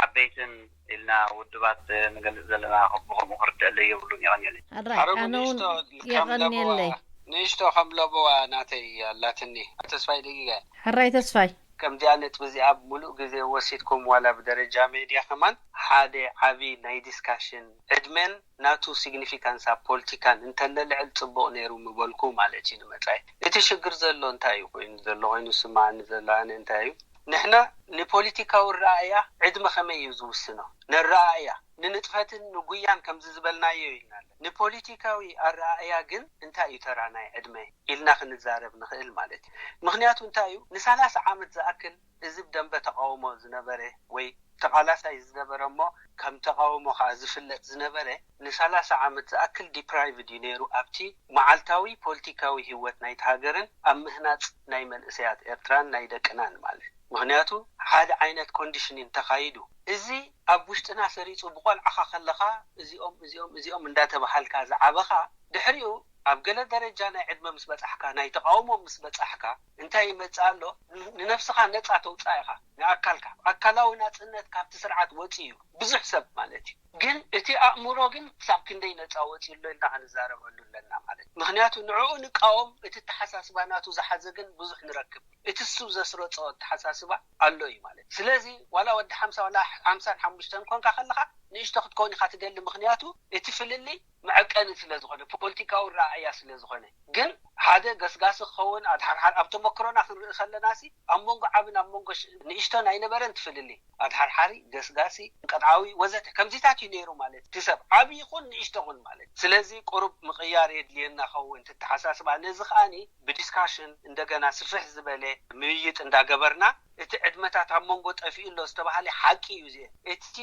ዓበይትን ኢልና ውድባት፣ እ፣ ንገልጽ ዘለና ብኸምኡ ክርደአለይ የብሉን። የቐንየለይ። ሕራይ፣ ሓረጉ ኣነ እውን ንእሽቶ ከም ለበዋ፣ የቐንየለይ። ንእሽቶ ከም ለበዋ ናተይ ኣላትኒ። ተስፋይ ደቂቀ። ሕራይ ተስፋይ። ከምዚኣ ነጥቢ እዚኣ ሙሉእ ግዜ ወሲድኩም ዋላ ብደረጃ ሜድያ ከማን ሓደ ዓቢ ናይ ዲስካሽን ዕድመን ናቱ ሲግኒፊካንስ ኣብ ፖለቲካን እንተለልዕል ጽቡቕ ነይሩ ምበልኩ ማለት እዩ ንመጻኢ። እቲ ሽግር ዘሎ እንታይ እዩ ኮይኑ ዘሎ ኮይኑ ስምዓኒ ዘሎ ኣነ እንታይ እዩ? ንሕና ንፖለቲካዊ ኣረኣእያ ዕድመ ከመይ እዩ ዝውስኖ? ነረኣእያ ንንጥፈትን ንጉያን ከምዚ ዝበልናዮ ኢልና ኣሎ። ንፖለቲካዊ ኣረኣእያ ግን እንታይ እዩ ተራ ናይ ዕድመ ኢልና ክንዛረብ ንኽእል ማለት እዩ። ምኽንያቱ እንታይ እዩ? ንሳላሳ ዓመት ዝኣክል እዚ ብደንበ ተቃውሞ ዝነበረ ወይ ተቓላሳይ ዝነበረ እሞ ከም ተቃውሞ ከኣ ዝፍለጥ ዝነበረ ንሳላሳ ዓመት ዝኣክል ዲፕራይቭድ እዩ ነይሩ ኣብቲ መዓልታዊ ፖለቲካዊ ህይወት ናይቲ ሃገርን ኣብ ምህናጽ ናይ መንእሰያት ኤርትራን ናይ ደቅናን ማለት። ምኽንያቱ ሓደ ዓይነት ኮንዲሽኒን ተኻይዱ። እዚ ኣብ ውሽጥና ሰሪጹ ብቆልዓኻ ከለኻ እዚኦም፣ እዚኦም፣ እዚኦም እንዳተባሃልካ ዝዓበኻ፣ ድሕሪኡ ኣብ ገለ ደረጃ ናይ ዕድመ ምስ በጻሕካ፣ ናይ ተቃውሞ ምስ በጻሕካ፣ እንታይ ይመጽእ ኣሎ? ን-፣ ንነብስኻ ነጻ ተውጽኣ ኢኻ፣ ንኣካልካ። ኣካላዊ ናጽነት ካብቲ ስርዓት ወጺኡ እዩ፣ ብዙሕ ሰብ ማለት እዩ። ግን እቲ ኣእምሮ ግን ክሳብ ክንደይ ነጻ ወጺኡ ኣሎ ኢልና ክንዛረበሉ ኣለና ማለት እዩ። ምኽንያቱ ንዕኡ ንቃወም፣ እቲ ኣተሓሳስባ ናቱ ዝሓዘ ግን ብዙሕ ንረክብ። እቲ እሱ ዘስረጾ ኣተሓሳስባ ኣሎ እዩ ማለት እዩ። ስለዚ ዋላ ወዲ ሓምሳ ዋላ ሓምሳን ሓሙሽተን ኮንካ ከለኻ ንእሽቶ ክትከውን ኢኻ ትደሊ። ምኽንያቱ እቲ ፍልልይ መዐቀኒ ስለ ዝኾነ፣ ፖለቲካዊ ረኣያ ስለ ዝኾነ። ግን ሓደ ገስጋሲ ክኸውን ኣድሓርሓር ኣብ ተመክሮና ክንርኢ ከለና ሲ ኣብ መንጎ ዓብን ኣብ መንጎ ሽ-፣ ንእሽቶን ኣይነበረን ትፍልልይ። ኣድሓርሓሪ፣ ገስጋሲ፣ ቀጥዓዊ ወዘተ ከምዚታት እዩ ነይሩ ማለት እቲ ሰብ ዓቢ ይኹን ንእሽቶ ኹን ማለት። ስለዚ ቁሩብ ምቕያር የድልየና ኸውን ትተሓሳስባ። ነዚ ከኣኒ ብዲስካሽን እንደገና ስፍሕ ዝበለ ምይይጥ እንዳገበርና እቲ ዕድመታት ኣብ መንጎ ጠፊኡ ኣሎ ዝተባሃለ ሓቂ እዩ። እዚ እቲ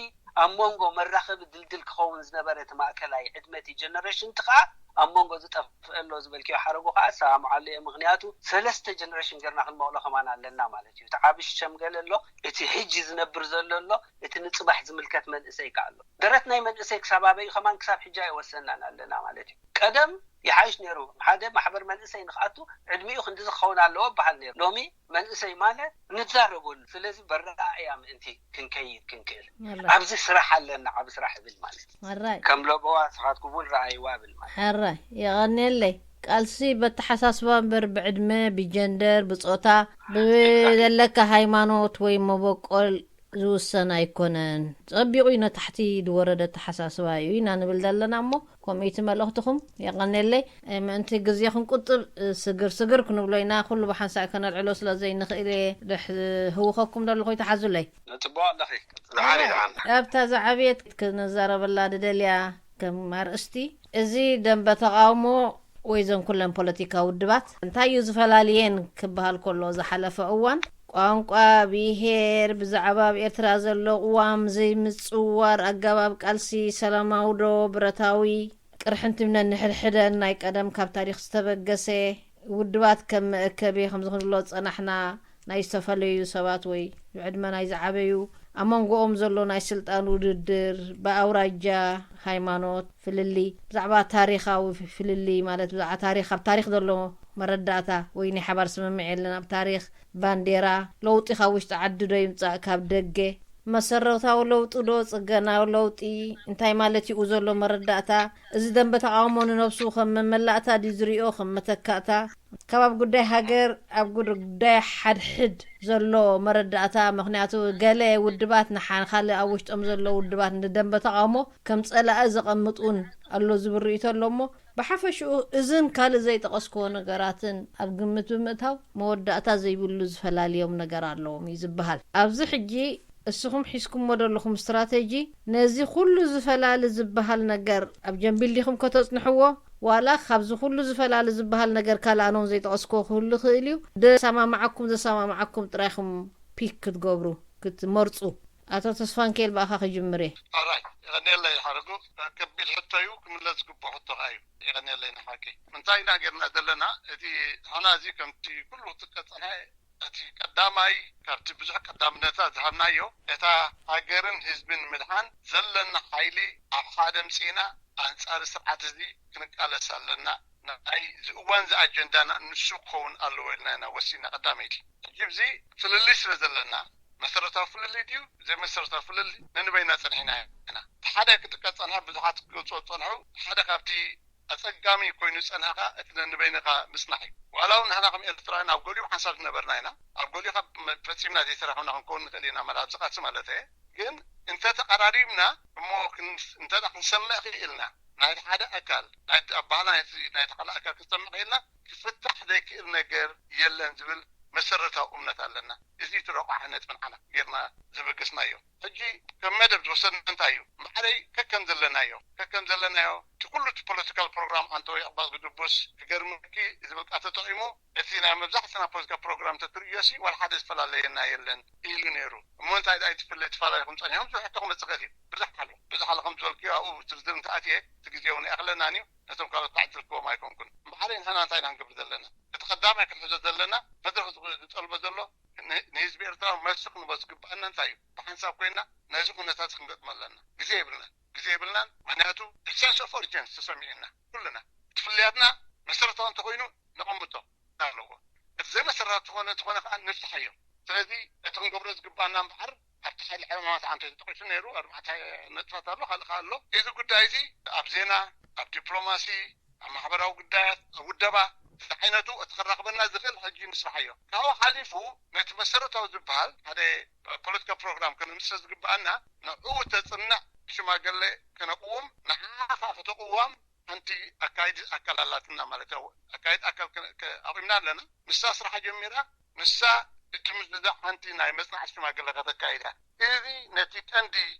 ኣብ መንጎ መራኸቢ ድልድል ክኸውን ዝነበረ እቲ ማእከላይ ዕድመ እቲ ጀነሬሽን እቲ ከኣ ኣብ መንጎ ዝጠፍአ ኣሎ ዝበልክዮ ሓረጉ ከኣ እሰማምዓሉ እየ። ምኽንያቱ ሰለስተ ጀነሬሽን ጌርና ክንመቕሎ ከማን ኣለና ማለት እዩ። እቲ ዓቢ ዝሸምገለ ኣሎ፣ እቲ ሕጂ ዝነብር ዘሎ ኣሎ፣ እቲ ንጽባሕ ዝምልከት መንእሰይ ከኣ ኣሎ። ደረት ናይ መንእሰይ ክሳብ ኣበይ ከማን ክሳብ ሕጂ ኣይወሰናን ኣለና ማለት እዩ። ቀደም ይሓይሽ ነይሩ። ሓደ ማሕበር መንእሰይ ንኽኣቱ ዕድሚኡ ክንዲ ዝኸውን ኣለዎ በሃል ነይሩ። ሎሚ መንእሰይ ማለት ንዛረበሉ። ስለዚ በረኣእያ ምእንቲ ክንከይድ ክንክእል። ወላሂ። ኣብዚ ስራሕ ኣለና፣ ዓቢ ስራሕ እብል ማለት እዩ። ሕራይ። ከም ለበዋ ንስኻትኩም እውን ረኣይዋ እብል ማለት እዩ። ሕራይ፣ የቐንየለይ። ቃልሲ በተሓሳስባ እምበር ብዕድመ፣ ብጀንደር፣ ብጾታ፣ ብዘለካ ሃይማኖት ወይ መበቆል ዝውሰን ኣይኮነን። ጸቢቑ እዩ፣ ነታሕቲ ዝወረደ ኣተሓሳስባ እዩ ኢና ንብል ዘለና። እሞ ከምኡ እቲ መልእኽትኹም፣ የቐንየለይ። ምእንቲ ግዜ ክንቁጥብ፣ ስግር ስግር ክንብሎ ኢና። ኩሉ ብሓንሳእ ከነልዕሎ ስለ ዘይንኽእል እየ ድሕ ህውኸኩም ዘለኹ፣ ይተሓዙለይ። ነጥቦ ኣለኺ። ዝዓበየ ዝዓበየ። ኣብታ ዝዓበየት ክንዛረበላ ድደልያ ከም ኣርእስቲ፣ እዚ ደንበ ተቓውሞ ወይ ዘን ኩለን ፖለቲካ ውድባት እንታይ እዩ ዝፈላልየን ክበሃል ከሎ፣ ዝሓለፈ እዋን ቋንቋ፣ ብሄር፣ ብዛዕባ ኣብ ኤርትራ ዘሎ ቅዋም ዘይምጽዋር፣ ኣገባብ ቃልሲ ሰላማዊ ዶ ብረታዊ፣ ቅርሕንቲ ነንሕድሕደን፣ ናይ ቀደም ካብ ታሪኽ ዝተበገሰ፣ ውድባት ከም መእከቢ ከምዚ ክንብሎ ዝጸናሕና፣ ናይ ዝተፈላለዩ ሰባት ወይ ብዕድመ ናይ ዝዓበዩ፣ ኣብ መንጎኦም ዘሎ ናይ ስልጣን ውድድር፣ ብኣውራጃ፣ ሃይማኖት ፍልልይ፣ ብዛዕባ ታሪኻዊ ፍልልይ፣ ማለት ብዛዕባ ታሪኽ፣ ኣብ ታሪኽ ዘሎ መረዳእታ ወይ ናይ ሓባር ስምምዕ የለን። ኣብ ታሪኽ፣ ባንዴራ፣ ለውጢ ካብ ውሽጢ ዓዲ ዶ ይምጻእ ካብ ደገ፣ መሰረታዊ ለውጢ ዶ ጽገናዊ ለውጢ፣ እንታይ ማለት እዩ ዘሎ መረዳእታ፣ እዚ ደንበ ተቓውሞ ንነብሱ ከም መመላእታ ድዩ ዝሪኦ፣ ከም መተካእታ፣ ካብ ኣብ ጉዳይ ሃገር፣ ኣብ ጉድ-፣ ጉዳይ ሓድሕድ ዘሎ መረዳእታ። ምኽንያቱ ገለ ውድባት ንሓ-፣ ካልእ ኣብ ውሽጦም ዘሎ ውድባት ንደንበ ተቓውሞ ከም ጸላኢ ዘቐምጥ እውን ኣሎ ዝብል ርእይቶ ኣሎ። እሞ ብሓፈሽኡ እዝን ካልእ ዘይጠቐስክዎ ነገራትን ኣብ ግምት ብምእታው መወዳእታ ዘይብሉ ዝፈላልዮም ነገር ኣለዎም እዩ ዝበሃል። ኣብዚ ሕጂ እስኹም ሒዝኩሞ ዘለኹም ስትራተጂ ነዚ ኩሉ ዝፈላሊ ዝበሃል ነገር ኣብ ጀምቢል ዲኹም ከተጽንሕዎ? ዋላ ካብዚ ኩሉ ዝፈላሊ ዝበሃል ነገር ካልእ ኣነውን ዘይጠቐስክዎ ክህሉ ይኽእል እዩ። ደሰማምዓኩም፣ ዘሰማምዓኩም ጥራይ ኢኹም ፒክ ክትገብሩ፣ ክትመርጹ። ኣቶ ተስፋንኬል፣ ብኣኻ ክጅምር እየ። ኣራይ፣ የቐንየለይ ሓረጉ። ከቢድ ሕቶ እዩ፣ ክምለስ ዝግብኦ ሕቶ ከኣ እዩ። የቐንየለይ ንሓቂ። እንታይ ኢና ጌርና ዘለና? እቲ ሕና እዚ ከምቲ ኩሉ ክጥቀስ ጸንሐ፣ እቲ ቀዳማይ ካብቲ ብዙሕ ቀዳምነታት ዝሃብናዮ፣ እታ ሃገርን ህዝብን ምድሓን ዘለና ሓይሊ ኣብ ሓደ ምጺእና ኣንጻር ስርዓት እዚ ክንቃለስ ኣለና። ናይ እዚ እዋን እዚ ኣጀንዳና ንሱ ክኸውን ኣለዎ ኢልና ኢና ወሲና ቀዳመይቲ። ሕጂ እዚ ፍልልይ ስለ ዘለና፣ መሰረታዊ ፍልልይ ድዩ ዘይመሰረታዊ ፍልልይ ነንበይና ጸኒሕና ኢና። እቲ ሓደ ክጥቀስ ጸንሐ፣ ብዙሓት ክገልጾ ዝጸንሑ፣ ሓደ ካብቲ ኣጸጋሚ ኮይኑ ዝጸንሐ ከኣ እቲ ነንበይንኻ ምጽናሕ እዩ። ዋላ እውን ንሕና ከም ኤርትራውያን ኣብ ገሊኡ ሓንሳብ ዝነበርና ኢና፣ ኣብ ገሊኡ ካብ ፈጺምና ዘይተረኽብና ክንከውን ንኽእል ኢና። መላ ኣብዚ ቃልሲ ማለት እየ። ግን እንተ ተቐራሪብና እሞ ክን-፣ እንተ ደኣ ክንሰምዕ ክኢልና፣ ናይ ሓደ ኣካል፣ ናይ ኣባህላ ናይቲ፣ ናይ ተኻልእ ኣካል ክንሰምዕ ክኢልና፣ ክፍታሕ ዘይክእል ነገር የለን ዝብል መሰረታዊ እምነት ኣለና። እዚ እቲ ረቋሒ ነጥቢ ንዓና ጌርና ዘበገስናዮ። ሕጂ ከም መደብ ዝወሰድና እንታይ እዩ? ማዕረይ ከከም ዘለናዮ፣ ከከም ዘለናዮ፣ እቲ ኩሉ እቲ ፖለቲካል ፕሮግራም ኣንተ ወይ ኣባስ ግድቡስ ክገርመኪ ዝብል ቃል ተጠቒሙ፣ እቲ ናይ መብዛሕትና ፖለቲካ ፕሮግራም ተትርእዮሲ ዋላ ሓደ ዝፈላለየና የለን ኢሉ ነይሩ። እሞ እንታይ ደኣ ትፍለ ተፈላለኹም ጸኒሖም ዝሕቶ ክመጽእ ይኽእል እዩ። ብዙሕ ኣሎ። ብዙሕ ኣሎ ከም ዝበልክዮ ኣብኡ ዝርዝር እንተኣትየ እቲ ግዜ እውን ኣይኣኽለናን እዩ። ነቶም ካልኦት ክዓጅልክዎም ኣይኮንኩን። እምበኣር ንሕና እንታይ ኢና ክንገብር ዘለና? እቲ ቀዳማይ ክንሕዞ ዘለና መድረኽ ዝጠልቦ ዘሎ ን-፣ ንህዝቢ ኤርትራ መልሲ ክንቦ ዝግብኣና እንታይ እዩ? ብሓንሳብ ኮይና ነዚ ኩነታት ክንገጥሞ ኣለና። ግዜ የብልናን። ግዜ የብልናን። ምኽንያቱ ሰንስ ኦፍ ኦሪጅንስ ተሰሚዑና ኩልና። እቲ ፍልያትና መሰረታዊ እንተኾይኑ ነቐምጦ ኣለዎ። እቲ ዘይመሰረታዊ ዝኾነ፣ ዝኾነ ከዓ ንፍትሓዮ። ስለዚ እቲ ክንገብሮ ዝግብኣና እምበኣር ኣብቲ ሓይሊ ዕማማት ዓንተ ተጠቂሱ ነይሩ፣ ኣርባዕተ ነጥብታት ኣሎ፣ ካልእ ከኣ ኣሎ። እዚ ጉዳይ እዚ ኣብ ዜና፣ ኣብ ዲፕሎማሲ፣ ኣብ ማሕበራዊ ጉዳያት፣ ኣብ ውደባ፣ እዚ ዓይነቱ እቲ ክራኽበና ዝኽእል ሕጂ ንስርሓዮ። ካብኡ ሓሊፉ ነቲ መሰረታዊ ዝበሃል ሓደ ፖለቲካ ፕሮግራም ከነምስረት ዝግብኣና ንዕኡ ተጽንዕ ሽማግለ ከነቕውም፣ ንዓኻ ከተቕዋም ሓንቲ ኣካይዲ ኣካል ኣላትና ማለት እዩ። ኣካይዲ ኣካል ከ-፣ ከ-፣ ኣቑምና ኣለና። ንሳ ስራሓ ጀሚራ፣ ንሳ እቲ ምዝዛዕ ሓንቲ ናይ መጽናዕቲ ሽማግለ ከተካይዳ። እዚ ነቲ ቀንዲ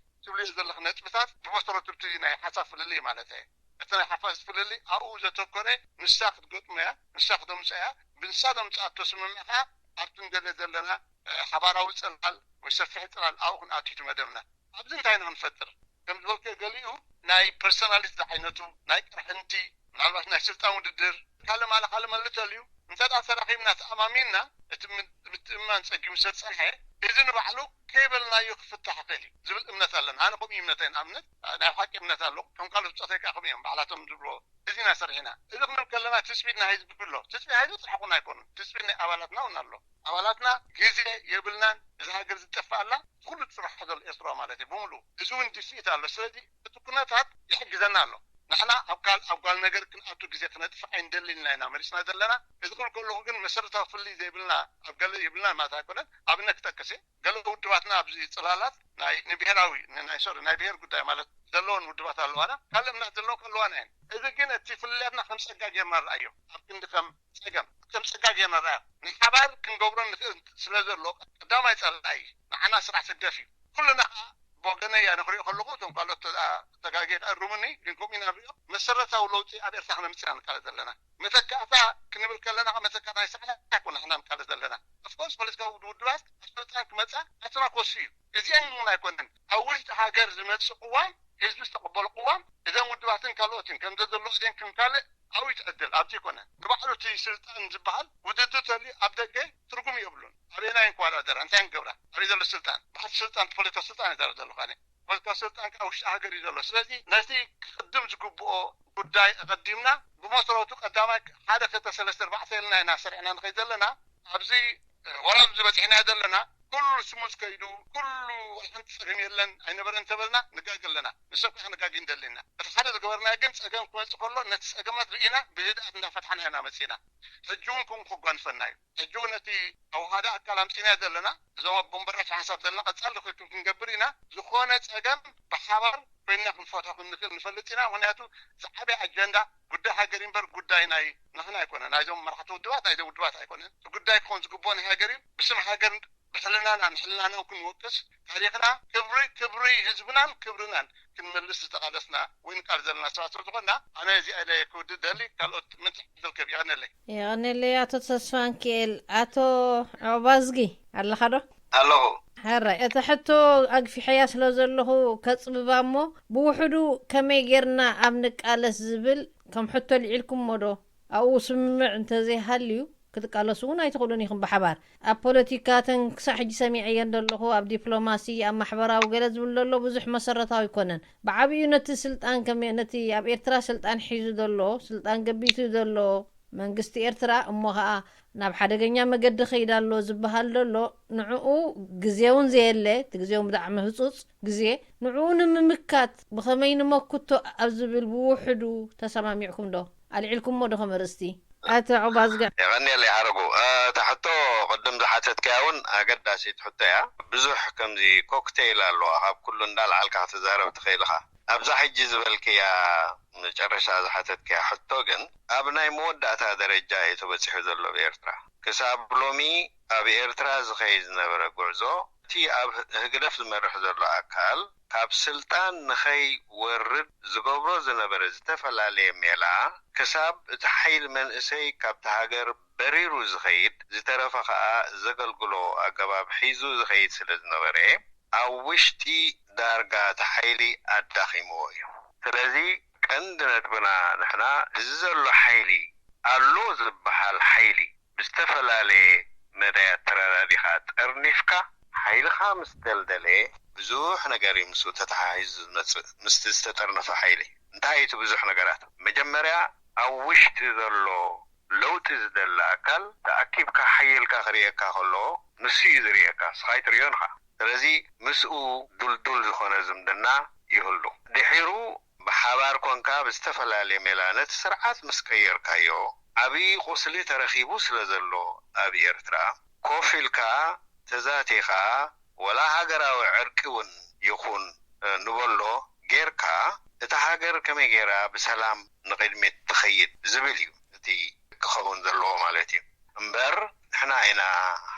ትብልዮ ዘለኺ ነጥብታት ብመሰረቱ እቲ ናይ ሓሳብ ፍልልይ ማለት እየ። እቲ ናይ ሓሳብ ፍልልይ ኣብኡ ዘተኮረ ንሳ ክትገጥሞ እያ፣ ንሳ ክተምጽኦ እያ። ብንሳ ዘምጽኣቶ ስምምዕ ከኣ ኣብቲ ንደልዮ ዘለና፣ እ፣ ሓባራዊ ጽላል ወይ ሰፊሕ ጽላል ኣብኡ ክንኣቱ እዩ መደብና። ኣብዚ እንታይ ኢና ክንፈጥር? ከም ዝበልክዮ ገሊኡ ናይ ፐርሶናሊቲ ዝዓይነቱ፣ ናይ ቅርሕንቲ፣ ምናልባት ናይ ስልጣን ውድድር፣ ካልእ ማለ ካልእ መሊ ተልዩ፣ እንተ ደኣ ተራኺብና ተኣማሚንና፣ እቲ ም-፣ ምትእምማን ጸጊሙ ስለ ዝጸንሐ፣ እዚ ንባዕሉ ከይበልናዮ ክፍታሕ ይኽእል እዩ ዝብል እምነት ኣለና። ኣነ ከምኡ እዩ እምነተይ፣ ንኣብነት፣ ናይ ብሓቂ እምነት ኣለኹ። ከም ካልኦት ብጾተይ ከኣ ከምኡ እዮም፣ ባዕላቶም ዝብልዎ። እዚ ኢና ሰሪሕና። እዚ ክንብል ከለና ትጽቢት ናይ ህዝቢ ኣሎ። ትጽቢት ናይ ህዝቢ ጥራሕ ኮን ኣይኮኑን። ትጽቢት ናይ ኣባላትና እውን ኣሎ። ኣባላትና ግዜ የብልናን። እዛ ሃገር ዝጠፍእ ኣላ፣ ኩሉ ዝስራሕ ዘሎ ኤርትራ ማለት እዩ ብምሉኡ። እዚ እውን ድፍኢት ኣሎ። ስለዚ እቲ ኩነታት ይሕግዘና ኣሎ። ንሕና ኣብ ካል ኣብ ጓል ነገር ክንኣቱ ግዜ ክነጥፍእ ኣይንደልን ኢና ኢና መሪፅና ዘለና። እዚ ክብል ከለኹ ግን መሰረታዊ ፍልይ ዘይብልና ኣብ ገለ ይብልና ማለት ኣይኮነን። ኣብነት ክጠቅስ እየ። ገለ ውድባትና ኣብዚ ፅላላት ናይ ንብሄራዊ ናይ ሶሪ ናይ ብሄር ጉዳይ ማለት ዘለዎን ውድባት ኣለዋና፣ ካልእ እምነት ዘለዎም ከለዋና እየን። እዚ ግን እቲ ፍልልያትና ከም ፀጋ ጌርና ንርኣዮ። ኣብ ክንዲ ከም ፀገም ከም ፀጋ ጌርና ንርኣዮ። ንሓባር ክንገብሮ ንኽእል ስለ ዘሎ ቀዳማይ ፀላኢ ንዓና ስራሕ ህግደፍ እዩ። ኩልና ከዓ ብወገነይ እያ ንክሪኦ ከለኹ እቶም ካልኦት ተጋጌ ከእርሙኒ፣ ግን ከምኡ ኢና ንሪኦ። መሰረታዊ ለውጢ ኣብ ኤርትራ ክነምፅእ ኢና ንቃለስ ዘለና። መተካእታ ክንብል ከለና መተካእታ ናይ ስርዓት ኣይኮነ ንሕና ንቃለስ ዘለና። ኦፍኮርስ ፖለቲካዊ ውድባት ኣብ ስልጣን ክመፃ ኣትና ኮሱ እዩ። እዚአን እውን ኣይኮነን ኣብ ውሽጢ ሃገር ዝመፅእ ቅዋም፣ ህዝቢ ዝተቐበሎ ቅዋም እዘን ውድባትን ካልኦትን ከምዘ ዘሎ እዚአን ከም ካልእ ኣዊት ዕድል ኣብዚ ይኮነ። ንባዕሉ እቲ ስልጣን ዝበሃል ውድድር ተልዩ ኣብ ደገ ትርጉም የብሉን። ኣበየናይ እንኳዳደራ እንታይ ንገብራ ኣበይ ዘሎ ስልጣን በሓቲ ስልጣን ፖለቲካ ስልጣን ይዛረብ ዘለኹ ኣነ። ፖለቲካ ስልጣን ከዓ ውሽጢ ሃገር እዩ ዘሎ። ስለዚ ነቲ ክቅድም ዝግብኦ ጉዳይ ኣቐዲምና ብመሰረቱ ቀዳማይ ሓደ ክልተ ሰለስተ ኣርባዕተ ኢልና ኢና ሰሪዕና ንኸይድ ዘለና። ኣብዚ ወላ ኣብዚ በፂሕና ዘለና ኩሉ ስሙዝ ከይዱ ኩሉ ሓንቲ ፀገም የለን ኣይነበረ እንተበልና ንጋገ ኣለና። ንሰብ ከዓ ክንጋጊ እንደሊና እቲ ሓደ ዝገበርና ግን ፀገም ክመፅእ ከሎ ነቲ ፀገማት ርኢና ብህድኣት እንዳፈትሓና ኢና መፂና። ሕጂ እውን ከምኡ ከጓንፈና እዩ። ሕጂ እውን እቲ ኣውሃዳ ኣካል ኣምፂና ዘለና እዞም ኣቦንበራት ሓንሳብ ዘለና ቀፃሊ ርክክብ ክንገብር ኢና። ዝኾነ ፀገም ብሓባር ኮይንና ክንፈትሖ ክንኽእል ንፈልጥ ኢና። ምክንያቱ ዝዓበየ ኣጀንዳ ጉዳይ ሃገር እምበር ጉዳይ ናይ ንሕና ኣይኮነ ናይዞም መራሕቲ ውድባት ናይዞም ውድባት ኣይኮነን። እቲ ጉዳይ ክኾን ዝግብኦ ናይ ሃገር እዩ። ብስም ሃገር ብሕልናና ንሕልናና ክንወቅስ ታሪኽና ክብሪ ክብሪ ህዝብናን ክብርናን ክንመልስ ዝተቓለስና ወይ ንቃል ዘለና ሰባት ስለ ዝኾንና ኣነ እዚኣ ኢለ ክውድእ ደሊ ካልኦት ምንታይ ዝርከብ ይቐነለይ። የቐነለይ ኣቶ ተስፋንክኤል። ኣቶ ዑባዝጊ ኣለኻ ዶ? ኣለኹ። ሕራይ እታ ሕቶ ኣግፊሐያ ስለ ዘለኹ ከጽብባ እሞ ብውሕዱ ከመይ ጌርና ኣብ ንቃለስ ዝብል ከም ሕቶ ልዒልኩሞ ዶ ኣብኡ ስምምዕ እንተዘይሃልዩ ክትቃለሱ እውን ኣይትኽእሉን ኢኹም ብሓባር ኣብ ፖለቲካ ተን ክሳዕ ሕጂ ሰሚዐየን ዘለኹ ኣብ ዲፕሎማሲ ኣብ ማሕበራዊ ገለ ዝብል ዘሎ ብዙሕ መሰረታዊ ኣይኮነን ብዓብዩ ነቲ ስልጣን ከመ ነቲ ኣብ ኤርትራ ስልጣን ሒዙ ዘሎ ስልጣን ገቢቱ ዘሎ መንግስቲ ኤርትራ እሞ ኸኣ ናብ ሓደገኛ መገዲ ኸይዳ ኣሎ ዝበሃል ዘሎ ንዕኡ ግዜ እውን ዘየለ እቲ ግዜ እውን ብጣዕሚ ህፁፅ ግዜ ንዕኡ ንምምካት ብኸመይ ንመክቶ ኣብ ዝብል ብውሕዱ ተሰማሚዕኩም ዶ ኣልዒልኩሞ ዶ ከም ኣርእስቲ ኣቶ ዑባዝጋ? የቐንየለይ ሓረጉ። እታ ሕቶ ቅድም ዝሓተትካያ እውን ኣገዳሲት ሕቶ እያ። ብዙሕ ከምዚ ኮክቴይል ኣለዋ ካብ ኩሉ እንዳልዓልካ ክትዛረብ ትኽእል ኢኻ። ኣብዛ ሕጂ ዝበልክያ መጨረሻ ዝሓተትክያ ሕቶ ግን ኣብ ናይ መወዳእታ ደረጃ እዩ ተበፂሑ ዘሎ ብኤርትራ። ክሳብ ሎሚ ኣብ ኤርትራ ዝኸይድ ዝነበረ ጉዕዞ እቲ ኣብ ህግደፍ ዝመርሕ ዘሎ ኣካል ካብ ስልጣን ንኸይወርድ ዝገብሮ ዝነበረ ዝተፈላለየ ሜላ ክሳብ እቲ ሓይሊ መንእሰይ ካብቲ ሃገር በሪሩ ዝኸይድ ዝተረፈ ከኣ ዘገልግሎ ኣገባብ ሒዙ ዝኸይድ ስለ ዝነበረ ኣብ ውሽጢ ዳርጋ እቲ ሓይሊ ኣዳኺምዎ እዩ። ስለዚ ቀንዲ ነጥብና ንሕና እዚ ዘሎ ሓይሊ ኣሎ ዝበሃል ሓይሊ ብዝተፈላለየ መዳያት ተረዳዲኻ ጠርኒፍካ ሓይልኻ ምስ ደልደለ ብዙሕ ነገር እዩ ምስኡ ተተሓሒዙ ዝመፅእ ምስቲ ዝተጠርነፈ ሓይሊ። እንታይ እቲ ብዙሕ ነገራት? መጀመርያ ኣብ ውሽጢ ዘሎ ለውጢ ዝደሊ ኣካል ተኣኪብካ ሓይልካ ክርእየካ ከሎ ንሱ እዩ ዝርእየካ፣ ንስኻ ኣይትርእዮን ኢኻ። ስለዚ ምስኡ ዱልዱል ዝኾነ ዝምድና ይህሉ። ድሒሩ ብሓባር ኮንካ ብዝተፈላለየ ሜላ ነቲ ስርዓት ምስ ቀየርካዮ ዓብዪ ቁስሊ ተረኺቡ ስለ ዘሎ ኣብ ኤርትራ ኮፍ ኢልካ ተዛቲኻ ወላ ሃገራዊ ዕርቂ እውን ይኹን ንበሎ ጌርካ እታ ሃገር ከመይ ጌራ ብሰላም ንቕድሚት ትኸይድ ዝብል እዩ እቲ ክኸውን ዘለዎ ማለት እዩ። እምበር ንሕና ኢና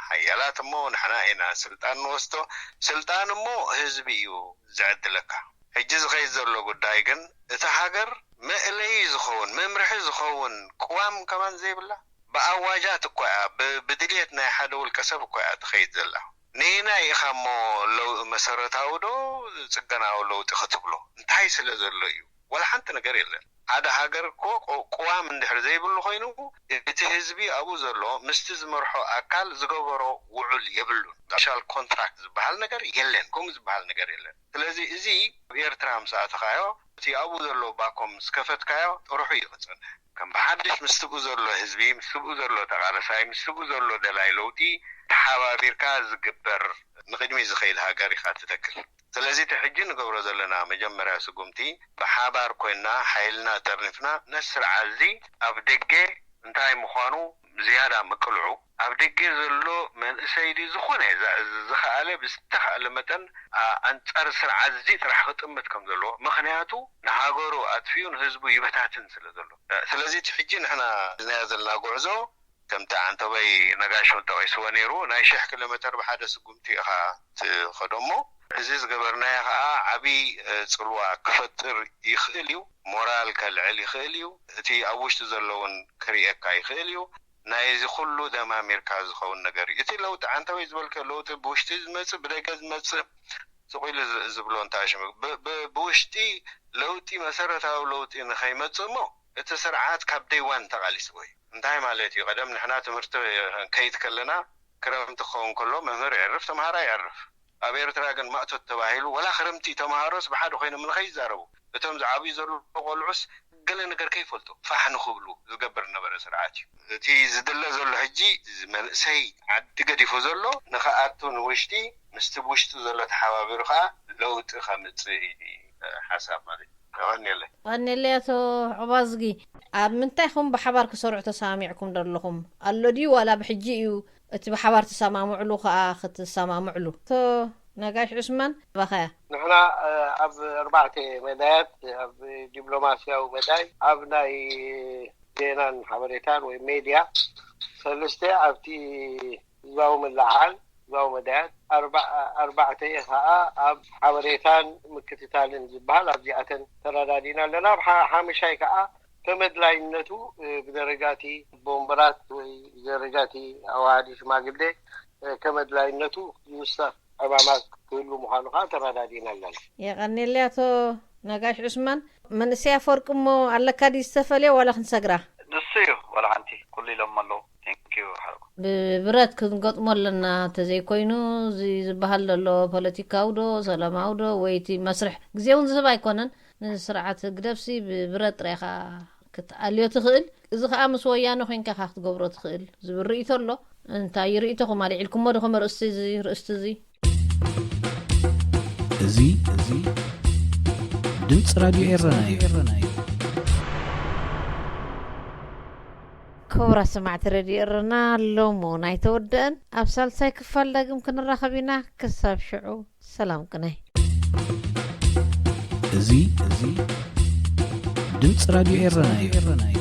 ሓያላት እሞ ንሕና ኢና ስልጣን ንወስዶ። ስልጣን እሞ ህዝቢ እዩ ዝዕድለካ። ሕጂ ዝኸይድ ዘሎ ጉዳይ ግን እታ ሃገር መእለዪ ዝኸውን መምርሒ ዝኸውን ቅዋም ከማን ዘይብላ ብኣዋጃት እኳ እያ ብድልየት ናይ ሓደ ውልቀ ሰብ እኳ እያ ትኸይድ ዘላ። ነየናይ ኢኻ እሞ መሰረታዊ ዶ ፅገናዊ ለውጢ ክትብሎ እንታይ ስለ ዘሎ እዩ? ዋላ ሓንቲ ነገር የለን። ሓደ ሃገር እኮ ቅዋም እንድሕር ዘይብሉ ኮይኑ እቲ ህዝቢ ኣብኡ ዘሎ ምስቲ ዝመርሖ ኣካል ዝገበሮ ውዑል የብሉን። ሶሻል ኮንትራክት ዝበሃል ነገር የለን። ከምኡ ዝበሃል ነገር የለን። ስለዚ እዚ ኣብ ኤርትራ ምስ ኣተኻዮ እቲ ኣብኡ ዘሎ ባኮ ምስ ከፈትካዮ ጥርሑ እዩ ክጸንሕ። ከም ብሓድሽ ምስ ትብኡ ዘሎ ህዝቢ፣ ምስ ትብኡ ዘሎ ተቓለሳይ፣ ምስ ትብኡ ዘሎ ደላይ ለውጢ ተሓባቢርካ ዝግበር ንቕድሚ ዝኸይድ ሃገር ኢኻ ትተክል። ስለዚ እቲ ሕጂ ንገብሮ ዘለና መጀመርያ ስጉምቲ፣ ብሓባር ኮይና ሓይልና ጠርኒፍና ነስርዓ። እዚ ኣብ ደገ እንታይ ምዃኑ ዝያዳ ምቅልዑ፣ ኣብ ደገ ዘሎ መንእሰይ ድዩ ዝኾነ ዝኸኣለ ብዝተኻእለ መጠን ኣንጻር ስርዓት እዚ ጥራሕ ክጥምት ከም ዘለዎ። ምኽንያቱ ንሃገሩ ኣጥፊኡ ንህዝቡ ይበታትን ስለ ዘሎ። ስለዚ እቲ ሕጂ ንሕና ዝናዮ ዘለና ጉዕዞ ከምቲ ዓንተበይ ነጋሽ እውን ጠቒስዎ ነይሩ፣ ናይ ሽሕ ኪሎ ሜተር ብሓደ ስጉምቲ ኢኻ ትኸዶ እሞ፣ እዚ ዝገበርናዮ ከዓ ዓብዪ ጽልዋ ክፈጥር ይኽእል እዩ። ሞራል ከልዕል ይኽእል እዩ። እቲ ኣብ ውሽጢ ዘሎ እውን ክርእየካ ይኽእል እዩ። ናይዚ ኩሉ ደማሚርካ ዝኸውን ነገር እዩ። እቲ ለውጢ ዓንተበይ ዝበልከ ለውጢ ብውሽጢ ዝመጽእ ብደገ ዝመጽእ ስቕ ኢሉ ዝብሎ እንተኣሽሙ ብውሽጢ ለውጢ መሰረታዊ ለውጢ ንኸይመጽእ እሞ እቲ ስርዓት ካብ ደይዋን ተቓሊስዎ እዩ። እንታይ ማለት እዩ? ቀደም ንሕና ትምህርቲ ከይድ ከለና ክረምቲ ክኸውን ከሎ መምህር ይዕርፍ፣ ተምሃራይ ይዕርፍ። ኣብ ኤርትራ ግን ማእቶት ተባሂሉ ወላ ክረምቲ ተምሃሮስ ብሓደ ኮይኖም ንኸይዛረቡ እቶም ዝዓብዩ ዘሎ ቆልዑስ ገለ ነገር ከይፈልጡ ፋሕ ንኽብሉ ዝገብር ነበረ ስርዓት እዩ። እቲ ዝድለ ዘሎ ሕጂ መንእሰይ ዓዲ ገዲፉ ዘሎ ንኽኣቱ ንውሽጢ ምስቲ ብውሽጢ ዘሎ ተሓባቢሩ ከዓ ለውጢ ከምፅእ እዩ ሓሳብ ማለት እዩ። ቀንየለይ። ቀንየለይ ኣቶ ዕባዝጊ። ኣብ ምንታይ ኹም ብሓባር ክሰርሑ ተሰማሚዕኩም ደለኹም ኣሎ ድዩ ዋላ ብሕጂ እዩ እቲ ብሓባር ትሰማምዕሉ ከዓ ክትሰማምዕሉ? ኣቶ ነጋሽ ዑስማን ባኸያ። ንሕና ኣብ ኣርባዕተ መዳያት ኣብ ዲፕሎማስያዊ መዳይ ኣብ ናይ ዜናን ሓበሬታን ወይ ሜድያ ሰለስተ ኣብቲ ህዝባዊ ምልዓል ህዝባዊ መዳያት ኣርባዕተ ከዓ ኣብ ሓበሬታን ምክትታልን ዝበሃል ኣብዚኣተን ተረዳዲና ኣለና። ሓምሻይ ከዓ ከመድላይነቱ ብደረጃቲ ቦምበራት ወይ ብደረጃቲ ኣዋሃዲ ሽማግሌ ከመድላይነቱ ዝውሰኽ ዕማማት ክህሉ ምዃኑ ከዓ ተረዳዲና ኣለና። የቐንየለይ ኣቶ ነጋሽ ዑስማን። መንእሰይ ኣፈወርቂ እሞ ኣለካ ድዩ ዝተፈልየ ዋላ ክንሰግራ? ንሱ እዩ ዋላ ሓንቲ ኩሉ ኢሎሞ ኣለዉ። Thank you ሓረጉ። ብብረት ክንገጥሞ ኣለና እንተዘይኮይኑ እዚ ዝበሃል ዘሎ ፖለቲካዊ ዶ ሰላማዊ ዶ ወይ እቲ መስርሕ ግዜ እውን ዝህብ ኣይኮነን። ንስርዓት ህግደፍሲ ብብረት ጥራይ ኢኻ ክትኣልዮ ትኽእል። እዚ ኸኣ ምስ ወያነ ኮይንካ ኢኻ ክትገብሮ ትኽእል ዝብል ርእይቶ ኣሎ። እንታይ እዩ ርእይቶኹም? ኣልዒልኩሞ ዶ ከም ኣርእስቲ እዚ ርእስቲ እዚ? እዚ እዚ ድምፂ ራድዮ ኤረና እዩ። ክቡራት ሰማዕቲ ረድዮ ኤረና ሎሚ እውን ኣይተወደአን። ኣብ ሳልሳይ ክፋል ዳግም ክንራኸብ ኢና። ክሳብ ሽዑ ሰላም ቅነ። እዚ እዚ ድምፂ ራድዮ ኤረና እዩ።